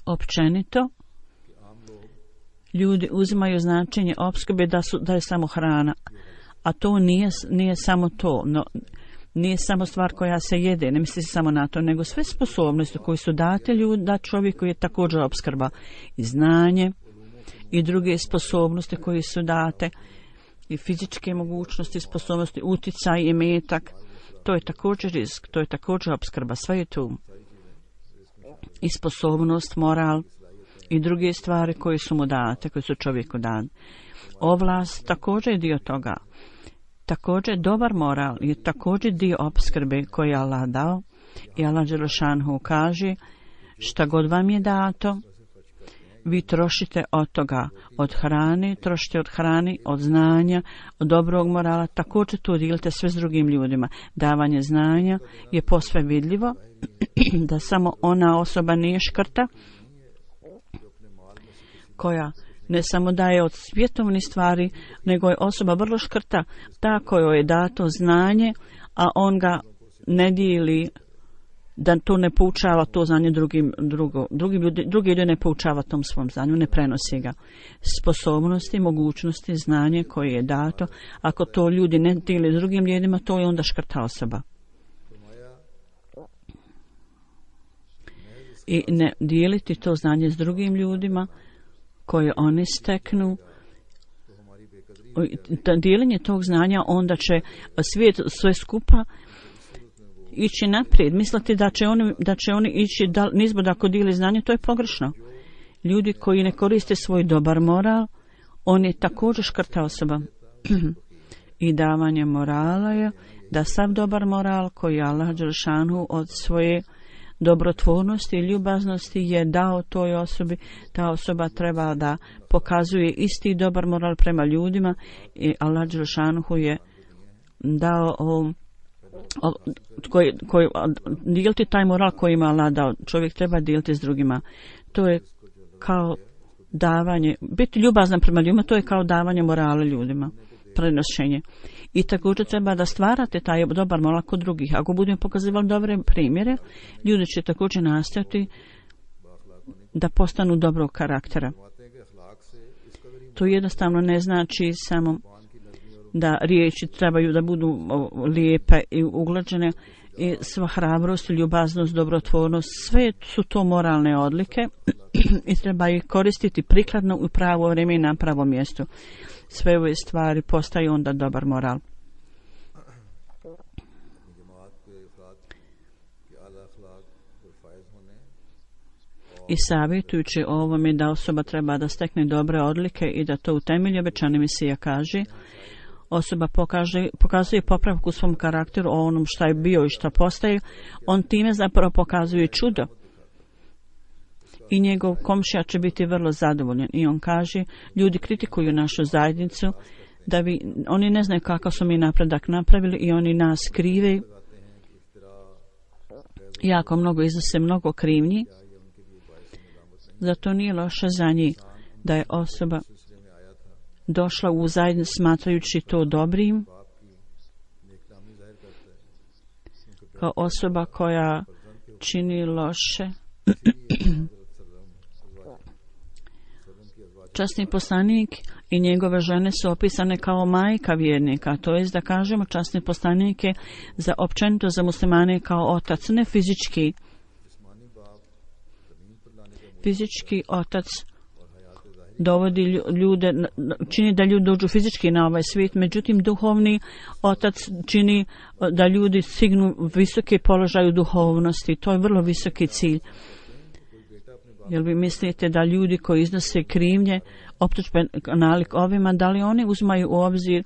S2: općenito, ljudi uzimaju značenje opskrbe da je samo hrana, a to nije samo to, no, nije samo stvar koja se jede, ne misli se samo na to, nego sve sposobnosti koje su date da čovjeku je također opskrba i znanje i druge sposobnosti koje su date i fizičke mogućnosti, sposobnosti, uticaj i metak. To je također rizik, to je također opskrba, sve je tu. I sposobnost, moral i druge stvari koje su mu date, koje su čovjeku dane. Ovlast također je dio toga. Također dobar moral je također dio opskrbe koji je Allah dao. I Allah dželešanhu kaže, šta god vam je dato, vi trošite od toga, od hrane, trošite od hrane, od znanja, od dobrog morala, također to dijelite sve s drugim ljudima. Davanje znanja je posve vidljivo, da samo ona osoba nije škrta, koja ne samo daje od svjetovnih stvari, nego je osoba vrlo škrta, ta kojoj je dato znanje, a on ga ne dijeli, da to ne poučava to znanje drugi ljudi ne poučava tom svom znanju, ne prenosi ga. Sposobnosti, mogućnosti, znanje koje je dato, ako to ljudi ne dijeli s drugim ljudima, to je onda škrta osoba. I ne dijeliti to znanje s drugim ljudima koje oni steknu, dijeljenje tog znanja, onda će svijet sve skupa ići naprijed. Misliti da će oni ići nizbrdo ako dijeli znanje, to je pogrešno. Ljudi koji ne koriste svoj dobar moral, on je također škrta osoba. I davanje morala je da sav dobar moral koji Allah dželešanu od svoje dobrotvornosti i ljubaznosti je dao toj osobi, ta osoba treba da pokazuje isti dobar moral prema ljudima i Allah dželešanu je dao dijeliti taj moral koji ima Allah dao. Čovjek treba dijeliti s drugima. To je kao davanje, biti ljubazan prema ljudima, to je kao davanje morala ljudima, prenošenje. I također treba da stvarate taj dobar moral kod drugih. Ako budemo pokazivali dobre primjere, ljudi će također nastojati da postanu dobrog karaktera. To jednostavno ne znači samo da riječi trebaju da budu lijepe i uglađene, i sva hrabrost, ljubaznost, dobrotvornost, sve su to moralne odlike i treba ih koristiti prikladno u pravo vrijeme i na pravom mjestu. Sve ove stvari postaju onda dobar moral. I savjetujući o ovome da osoba treba da stekne dobre odlike i da to utemelji, obećani Mesija kaže, osoba pokazuje popravku u svom karakteru o onom šta je bio i šta postaje, on time zapravo pokazuje čudo. I njegov komšija će biti vrlo zadovoljan. I on kaže, ljudi kritikuju našu zajednicu, oni ne znaju kakav su mi napredak napravili i oni nas krive. Jako mnogo iznose mnogo krivnji Zato nije loše za njih da je osoba došla u zajednicu smatrajući to dobrim, kao osoba koja čini loše. Časni poslanik i njegove žene su opisane kao majka vjernika, to jest da kažemo časni poslanik je za općenito za muslimane kao otac, ne fizički. Fizički otac dovodi ljude, čini da ljudi dođu fizički na ovaj svijet, međutim duhovni otac čini da ljudi stignu visoki položaj u duhovnosti. To je vrlo visoki cilj. Jel vi mislite da ljudi koji iznose krivnje, optužbe nalik ovima, da li oni uzmaju u obzir,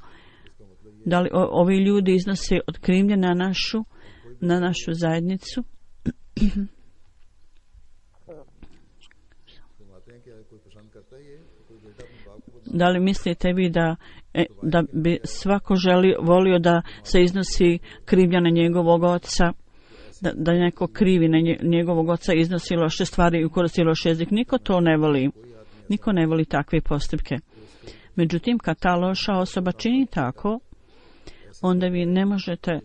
S2: da li ovi ljudi iznose od krivnje na našu zajednicu? Da li mislite vi da bi svako volio da se iznosi krivnja na njegovog oca, da neko krivi na njegovog oca, iznosi loše stvari i koristi loš jezik? Niko to ne voli. Niko ne voli takve postupke. Međutim, kad ta loša osoba čini tako, onda vi ne možete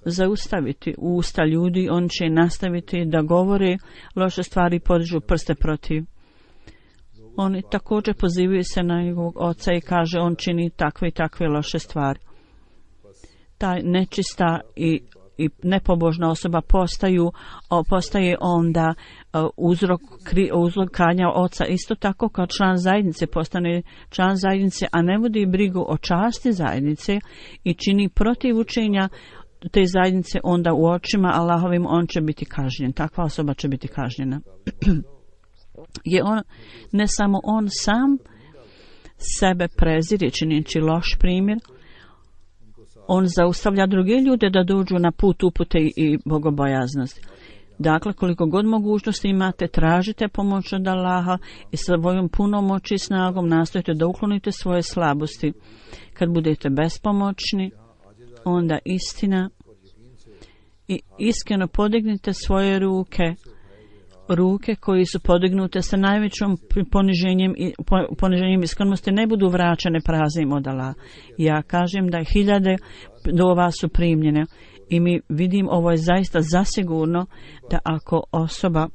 S2: zaustaviti usta ljudi, on će nastaviti da govori loše stvari i podižu prste protiv. Oni također pozivaju se na njegovog oca i kaže on čini takve i takve loše stvari. Ta nečista i nepobožna osoba postaje onda uzrok kanja oca, isto tako kao član zajednice postane član zajednice, a ne vodi brigu o časti zajednice i čini protiv učenja te zajednice, onda u očima Allahovim on će biti kažnjen. Takva osoba će biti kažnjena. Je on, ne samo on sam sebe prezire činjeći loš primjer, on zaustavlja druge ljude da dođu na put upute i bogobojaznosti. Dakle, koliko god mogućnosti imate, tražite pomoć od Allaha i svojom punom moći i snagom nastojite da uklonite svoje slabosti. Kad budete bespomoćni, onda istina i iskreno podignite svoje ruke koji su podignute sa najvećom poniženjem i skronosti ne budu vraćane praznim od Allaha. Ja kažem da 1000 dova su primljene i mi vidim ovo je zaista zasigurno da ako osoba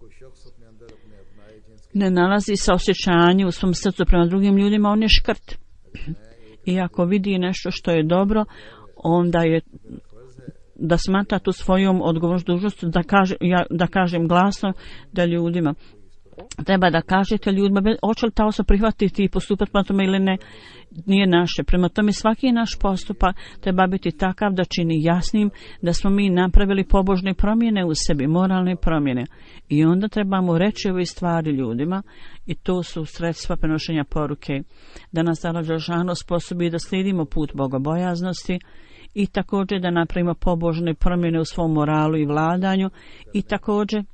S2: ne nalazi saosjećanje u svom srcu prema drugim ljudima, on je škrt. I ako vidi nešto što je dobro, onda je da smatra tu svojom odgovornost dužnost da kažem glasno da ljudima treba da kažete ljudima hoće li ta osoba prihvatiti i postupati prema tome ili ne, nije naše. Prema tome svaki naš postupak treba biti takav da čini jasnim da smo mi napravili pobožne promjene u sebi, moralne promjene, i onda trebamo reći ove stvari ljudima i to su sredstva prenošenja poruke da nas Allah dželešanu sposobi da slijedimo put bogobojaznosti i također da napravimo pobožne promjene u svom moralu i vladanju i također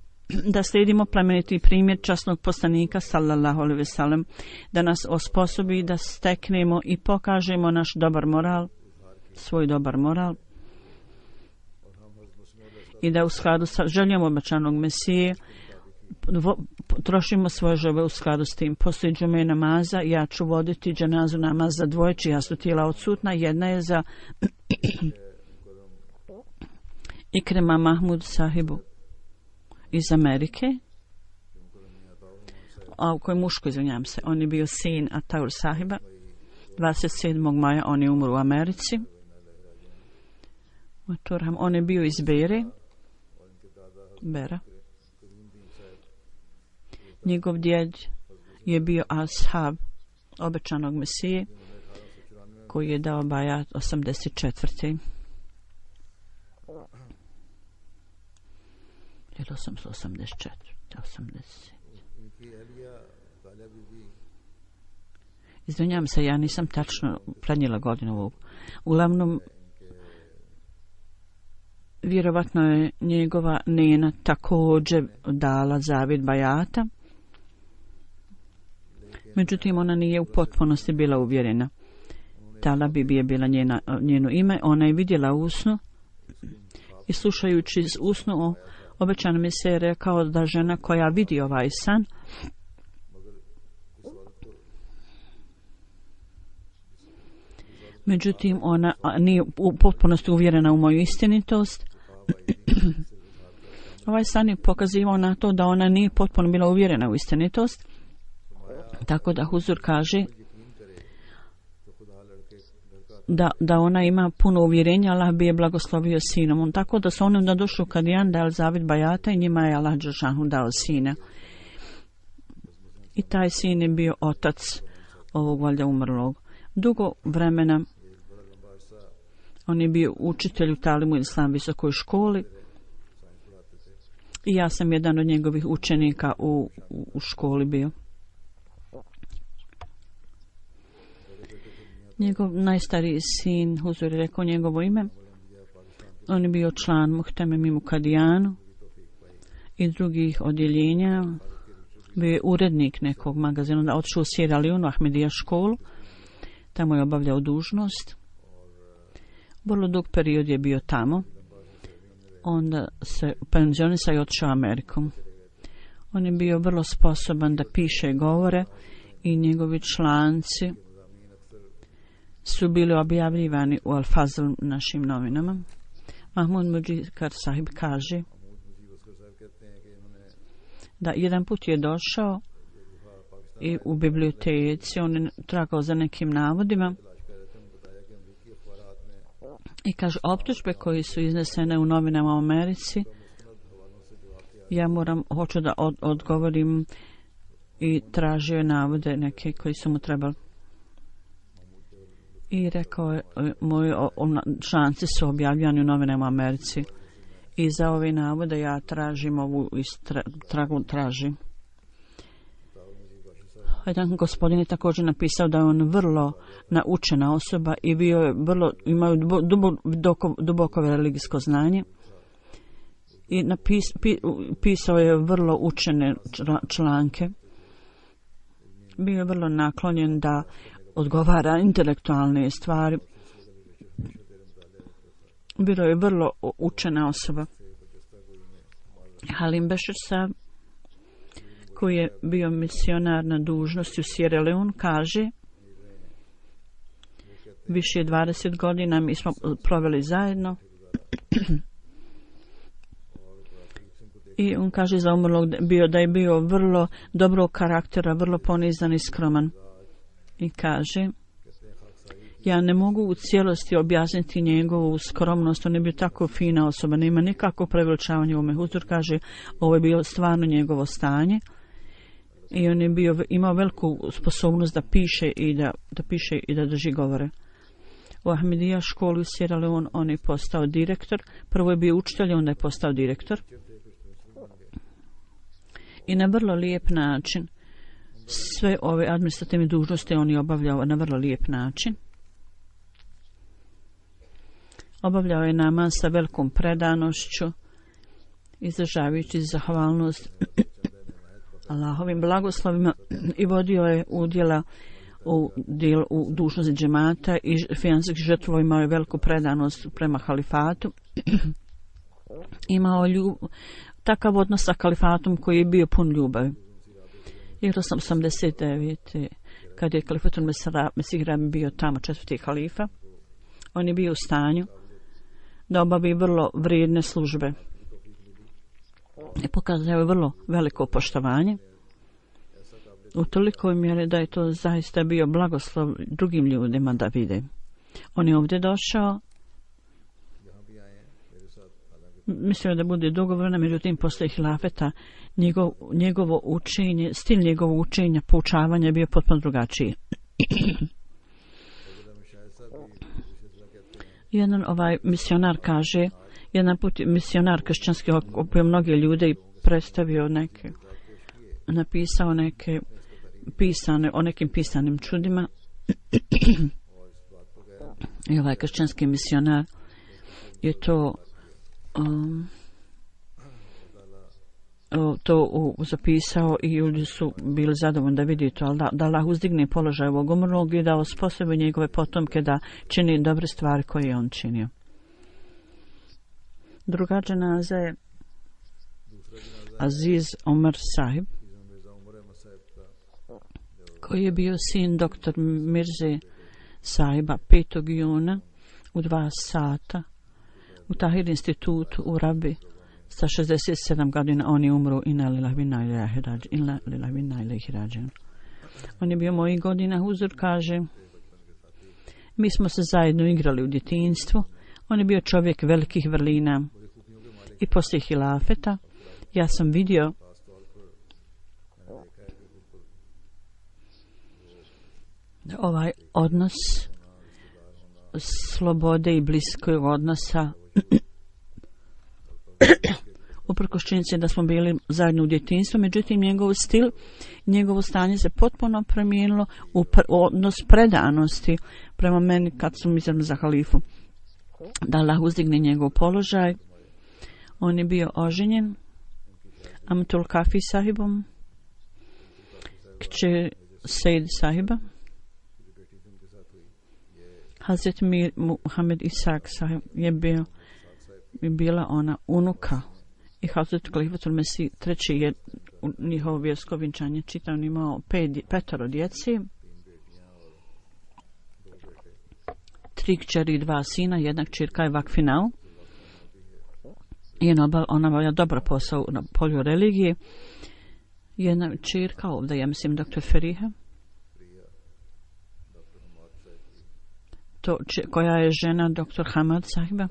S2: da slijedimo plemeniti primjer časnog poslanika sallallahu alejhi ve sellem, da nas osposobi da steknemo i pokažemo naš dobar moral, svoj dobar moral, i da u skladu sa željom obećanog Mesije trošimo svoje želje u skladu s tim. Poslije džume namaza ja ću voditi dženazu namaz za dvoje čija su tijela odsutna. Jedna je za Ikrema Mahmud sahibu iz Amerike, a koji muško, izvinjam se, on je bio sin Ataur sahiba. 27. maja on je umro u Americi. On je bio iz Bera. Njegov djed je bio ashab obećanog Mesije koji je dao bajat 84. Ili 884. 80. Izvinjam se, ja nisam tačno prenijela godinu ovog. Uglavnom, vjerovatno je njegova nena također dala zavjet bajata. Međutim, ona nije u potpunosti bila uvjerena. Tala Bibi je bila njeno ime. Ona je vidjela usnu i slušajući usnu obećan mi se je rekao da žena koja vidi ovaj san Međutim, ona nije u potpunosti uvjerena u moju istinitost. Ovaj san je pokazivao na to da ona nije potpuno bila uvjerena u istinitost. Tako da Huzur kaže da ona ima puno uvjerenja, Allah bi je blagoslovio sinom. Tako da su oni onda došli u Kadijan, da je Zavid Bajata i njima je Allah Đelešanu dao sina. I taj sin je bio otac ovog valjda umrlog. Dugo vremena on je bio učitelj u Talimu Islam visokoj školi i ja sam jedan od njegovih učenika u školi bio. Njegov najstariji sin, Huzur je rekao njegovo ime, on je bio član Muhtemem u Kadijanu i drugih odjeljenja, bio je urednik nekog magazina, onda otišao u Sierra Leone, u Ahmedija školu, tamo je obavljao dužnost. Vrlo dug period je bio tamo, onda se penzionisao i otišao Amerikom. On je bio vrlo sposoban da piše i govore i njegovi članci su bili objavljivani u Al-Fazl našim novinama. Mahmud Mujikar sahib kaže da jedan put je došao i u biblioteci on je tragao za nekim navodima i kaže optužbe koji su iznesene u novinama u Americi, ja hoću da odgovorim i tražio je navode neke koji su mu trebali. I rekao je, moji članci su objavljani u novinama u Americi i za ove navode ja tražim ovu tražim. Jedan gospodin je također napisao da je on vrlo naučena osoba i bio je imao duboko religijsko znanje i pisao je vrlo učene članke. Bio je vrlo naklonjen da odgovara intelektualne stvari. Bilo je vrlo učena osoba. Halim Bešir Sahib, koji je bio misionar na dužnosti u Sierra Leone, kaže više 20 godina mi smo proveli zajedno i on kaže za umrlog da je bio vrlo dobrog karaktera, vrlo ponizan i skroman. I kaže, ja ne mogu u cijelosti objasniti njegovu skromnost, on je bio tako fina osoba, nema nikakvo preveličavanje u Huzur kaže, ovo je bilo stvarno njegovo stanje i on je imao veliku sposobnost da piše i da drži govore. U Ahmedija školi u Sierra Leone on je postao direktor, prvo je bio učitelj, onda je postao direktor i na vrlo lijep način sve ove administrativne dužnosti on je obavljao na vrlo lijep način. Obavljao je namaz sa velikom predanošću, izražavajući zahvalnost Allahovim blagoslovima i vodio je udjela u dužnosti džemata i finansijski žrtvo, imao je veliku predanost prema halifatu. Imao takav odnos sa kalifatom koji je bio pun ljubavi. 1989. kad je kalifatul Mesih bio tamo četvrti halifa, on je bio u stanju da obavi vrlo vrijedne službe i pokazao je vrlo veliko poštovanje u tolikoj mjeri da je to zaista bio blagoslov drugim ljudima da vide. On je ovdje došao, mislio da bude dogovorno, međutim posle hilafeta njegovo učenje, stil njegovog učenja, poučavanja je bio potpuno drugačiji. Jedan misionar kaže, jedan put misionar kršćanski okupio mnoge ljude i predstavio napisao neke o nekim pisanim čudima. I ovaj kršćanski misionar je to zapisao i ljudi su bili zadovoljni da vidi to, ali da Allah uzdigne položaj ovog umrlog i da osposobi njegove potomke da čini dobre stvari koje je on činio. Druga dženaza je Aziz Omar Sahib, koji je bio sin doktor Mirze sahiba 5. juna u 2 sata u Tahir institutu u Rabi sa 67 godina. On je umro inna lillahi wa inna ilaihi rađiun. On je bio mojih godina. Huzur kaže, mi smo se zajedno igrali u djetinjstvu. On je bio čovjek velikih vrlina i poslije hilafeta ja sam vidio ovaj odnos slobode i bliskog odnosa uprkos činjenici da smo bili zajedno u djetinjstvu, međutim njegov stil, njegovo stanje se potpuno promijenilo u odnos predanosti prema meni kad sam izabran za halifu. Da Allah uzdigne njegov položaj. On je bio oženjen Amtul Kafi sahibom, kćer Sejid sahiba. Hazret Mir Muhammed Isak sahib je bila ona unuka i Hazret Khalifatul Mesih treći je njihovo vjersko vjenčanje. Čitav on imao 5 djeci, 3 kćeri i 2 sina, 1 kćerka je vakfinao. Ona obavlja dobar posao na polju religije. 1 kćerka ovdje, ja mislim dr. Feriha, koja je žena dr. Hamad sahiba.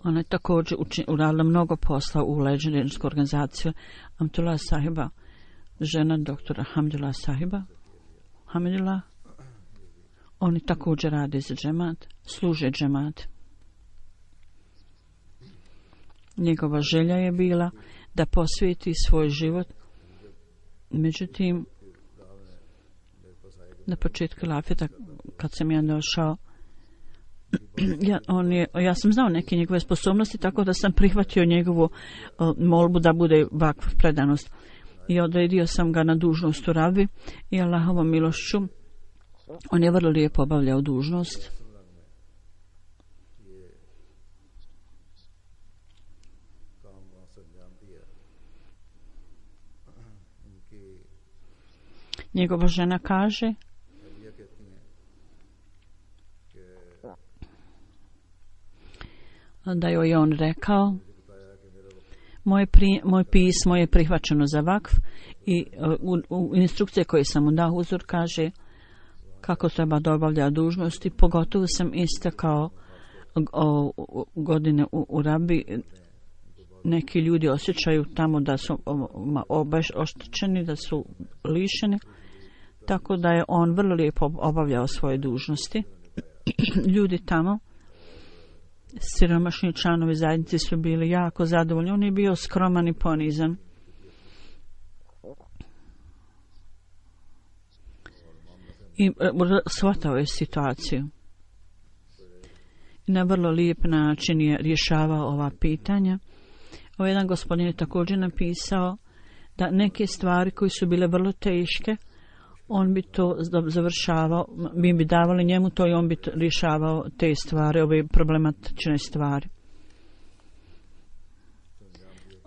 S2: Ona je također uradila mnogo posla u leđersku organizaciju. Amtullah sahiba, žena dr. Hamdullah sahiba. Hamdullah. Oni također rade za džemat, služe džemat. Njegova želja je bila da posvijeti svoj život. Međutim, na početku lafeta, kad sam ja došao, ja sam znao neke njegove sposobnosti, tako da sam prihvatio njegovu molbu da bude vakf predanost. I odredio sam ga na dužnost u Rabi i Allahovom milošću on je vrlo lijepo obavljao dužnost. Njegova žena kaže da joj je on rekao, moj pismo je prihvaćeno za vakf i u instrukcije koje sam mu dao, Huzur kaže kako treba da obavlja dužnosti. Pogotovo sam istakao godine u Rabi. Neki ljudi osjećaju tamo da su oštećeni, da su lišeni, tako da je on vrlo lijepo obavljao svoje dužnosti. Ljudi tamo, siromašni članovi zajednice, su bili jako zadovoljni. On je bio skroman i ponizan. I shvatao je situaciju. Na vrlo lijep način je rješavao ova pitanja. Ovaj jedan gospodin je također napisao da neke stvari koje su bile vrlo teške, on bi to završavao, mi bi davali njemu to i on bi rješavao te stvari, ove problematične stvari.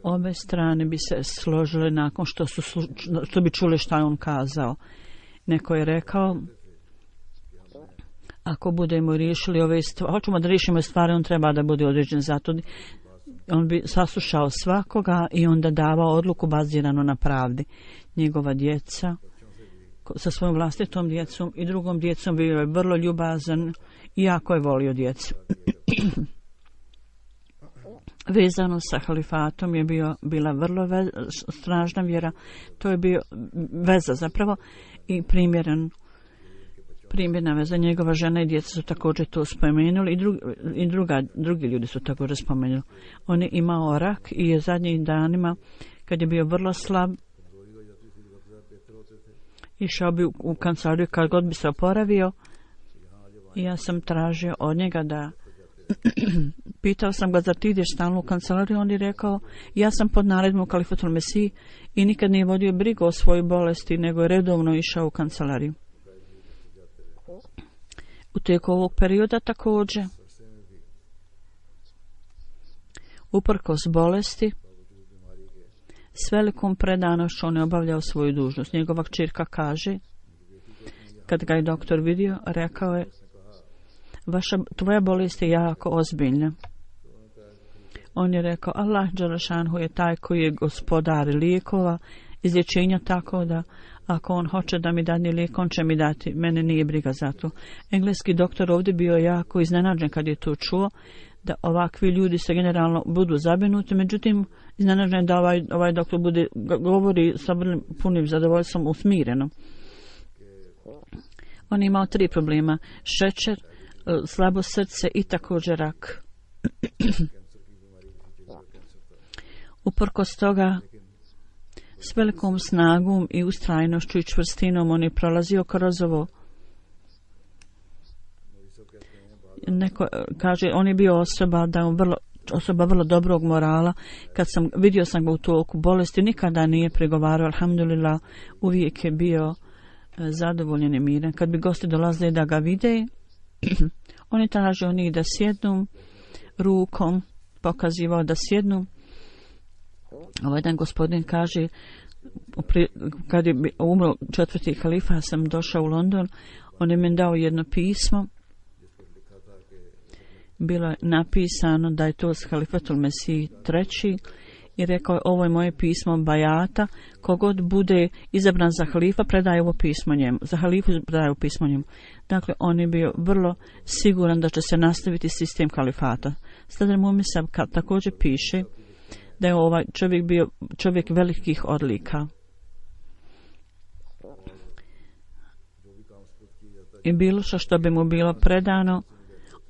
S2: Obe strane bi se složile nakon što bi čuli šta je on kazao. Neko je rekao, ako budemo riješili ove stvari, hoćemo da riješimo stvari, on treba da bude određen za to. On bi saslušao svakoga i onda davao odluku bazirano na pravdi. Njegova djeca sa svojom vlastitom djecom i drugom djecom bio je vrlo ljubazan i jako je volio djecu. Vezano sa halifatom je bila vrlo snažna vjera. To je bio veza zapravo i primjerna veza. Njegova žena i djeca su također to spomenuli i drugi ljudi su također spomenuli. On je imao rak i je zadnjih danima, kad je bio vrlo slab, išao bi u kancelariju kad god bi se oporavio i ja sam tražio od njega da pitao sam ga, zar ti ideš stalno u kancelariju? On je rekao, ja sam pod naredbom Khalifatul Mesih i nikad nije vodio brigu o svojoj bolesti, nego je redovno išao u kancelariju. U tijeku ovog perioda također, uprkos bolesti, s velikom predanošću on je obavljao svoju dužnost. Njegova kćerka kaže, Kad ga je doktor vidio, rekao je, tvoja bolest je jako ozbiljna. On je rekao, Allah Đelešanhu je taj koji je gospodar lijekova, izlječenja, tako da ako on hoće da mi dadne lijek, on će mi dati. Mene nije briga za to. Engleski doktor ovdje bio jako iznenađen kad je to čuo, da ovakvi ljudi se generalno budu zabrinuti, međutim iznenađen da ovaj doktor govori sa punim zadovoljstvom, usmireno. On je imao 3 problema: šećer, slabo srce i također rak. Uprkos toga, s velikom snagom i ustrajnošću i čvrstinom on je prolazio kroz ovo. Neko kaže, on je bio osoba vrlo dobrog morala. Vidio sam ga u toku bolesti, nikada nije prigovarao, alhamdulillah, uvijek je bio zadovoljen i miran. Kad bi gosti dolazili da ga vide, on je tražio njih da sjednu, rukom pokazivao da sjednu. Jedan gospodin kaže, kad je umro 4. halifa, sam došao u London, on je meni dao jedno pismo. Bilo je napisano da je to s Halifatul Mesih III. I rekao je, ovo je moje pismo bajata, kogod bude izabran za halifa, predaje ovo pismo njemu. Za halifu predaje ovo pismo njemu. Dakle, on je bio vrlo siguran da će se nastaviti sistem halifata. Sadr Mumisab također piše da je ovaj čovjek bio čovjek velikih odlika. I bilo što bi mu bilo predano,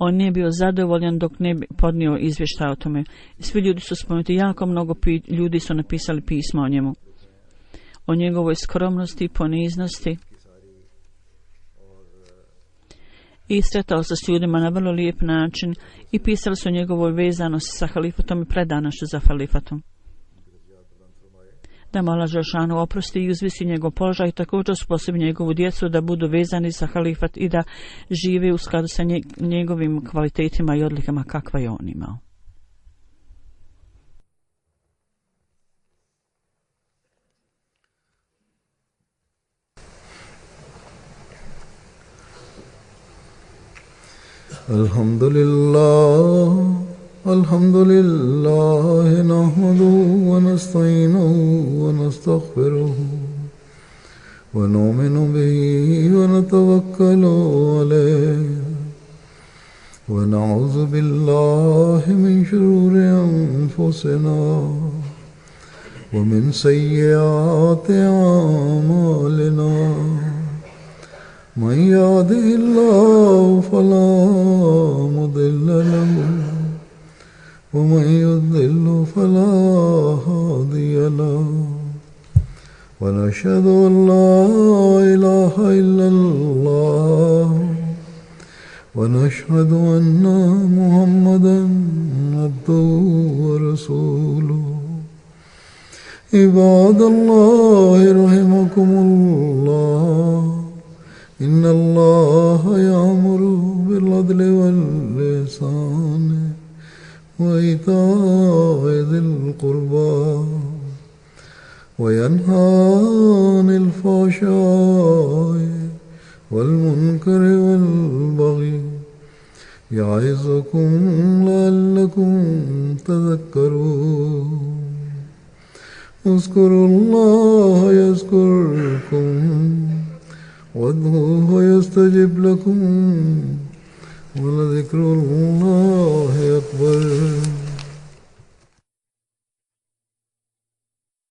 S2: on nije bio zadovoljan dok ne bi podnio izvještaj o tome. Svi ljudi su spomenuti, jako mnogo ljudi su napisali pisma o njemu, o njegovoj skromnosti i poniznosti. I sretao se s ljudima na vrlo lijep način i pisali su o njegovoj vezanosti sa halifatom i predanošću za halifatom. Da mu Allah Đelešanu oprosti i uzvisi njegov položaj i također sposobi njegovu djecu da budu vezani za halifat i da žive u skladu sa njegovim kvalitetima i odlikama kakva je on imao.
S1: Alhamdulillah, nahmaduhu wa nasta'inuhu wa nastaghfiruhu wa nu'minu bihi wa natawakkalu alayhi wa na'udhu billahi min shururi anfusina wa min sayyiati a'malina. من يهده الله فلا مضل له ومن يضلل فلا هادي له ونشهد أن لا إله إلا الله ونشهد أن محمدا عبده ورسوله. عباد الله رحمكم الله، إن الله يأمر بالعدل والإحسان وإيتاء ذي القربى وينهى عن الفحشاء والمنكر والبغي يعظكم لعلكم تذكرون. اذكروا الله يذكركم وادعوه يستجب لكم ولذكر الله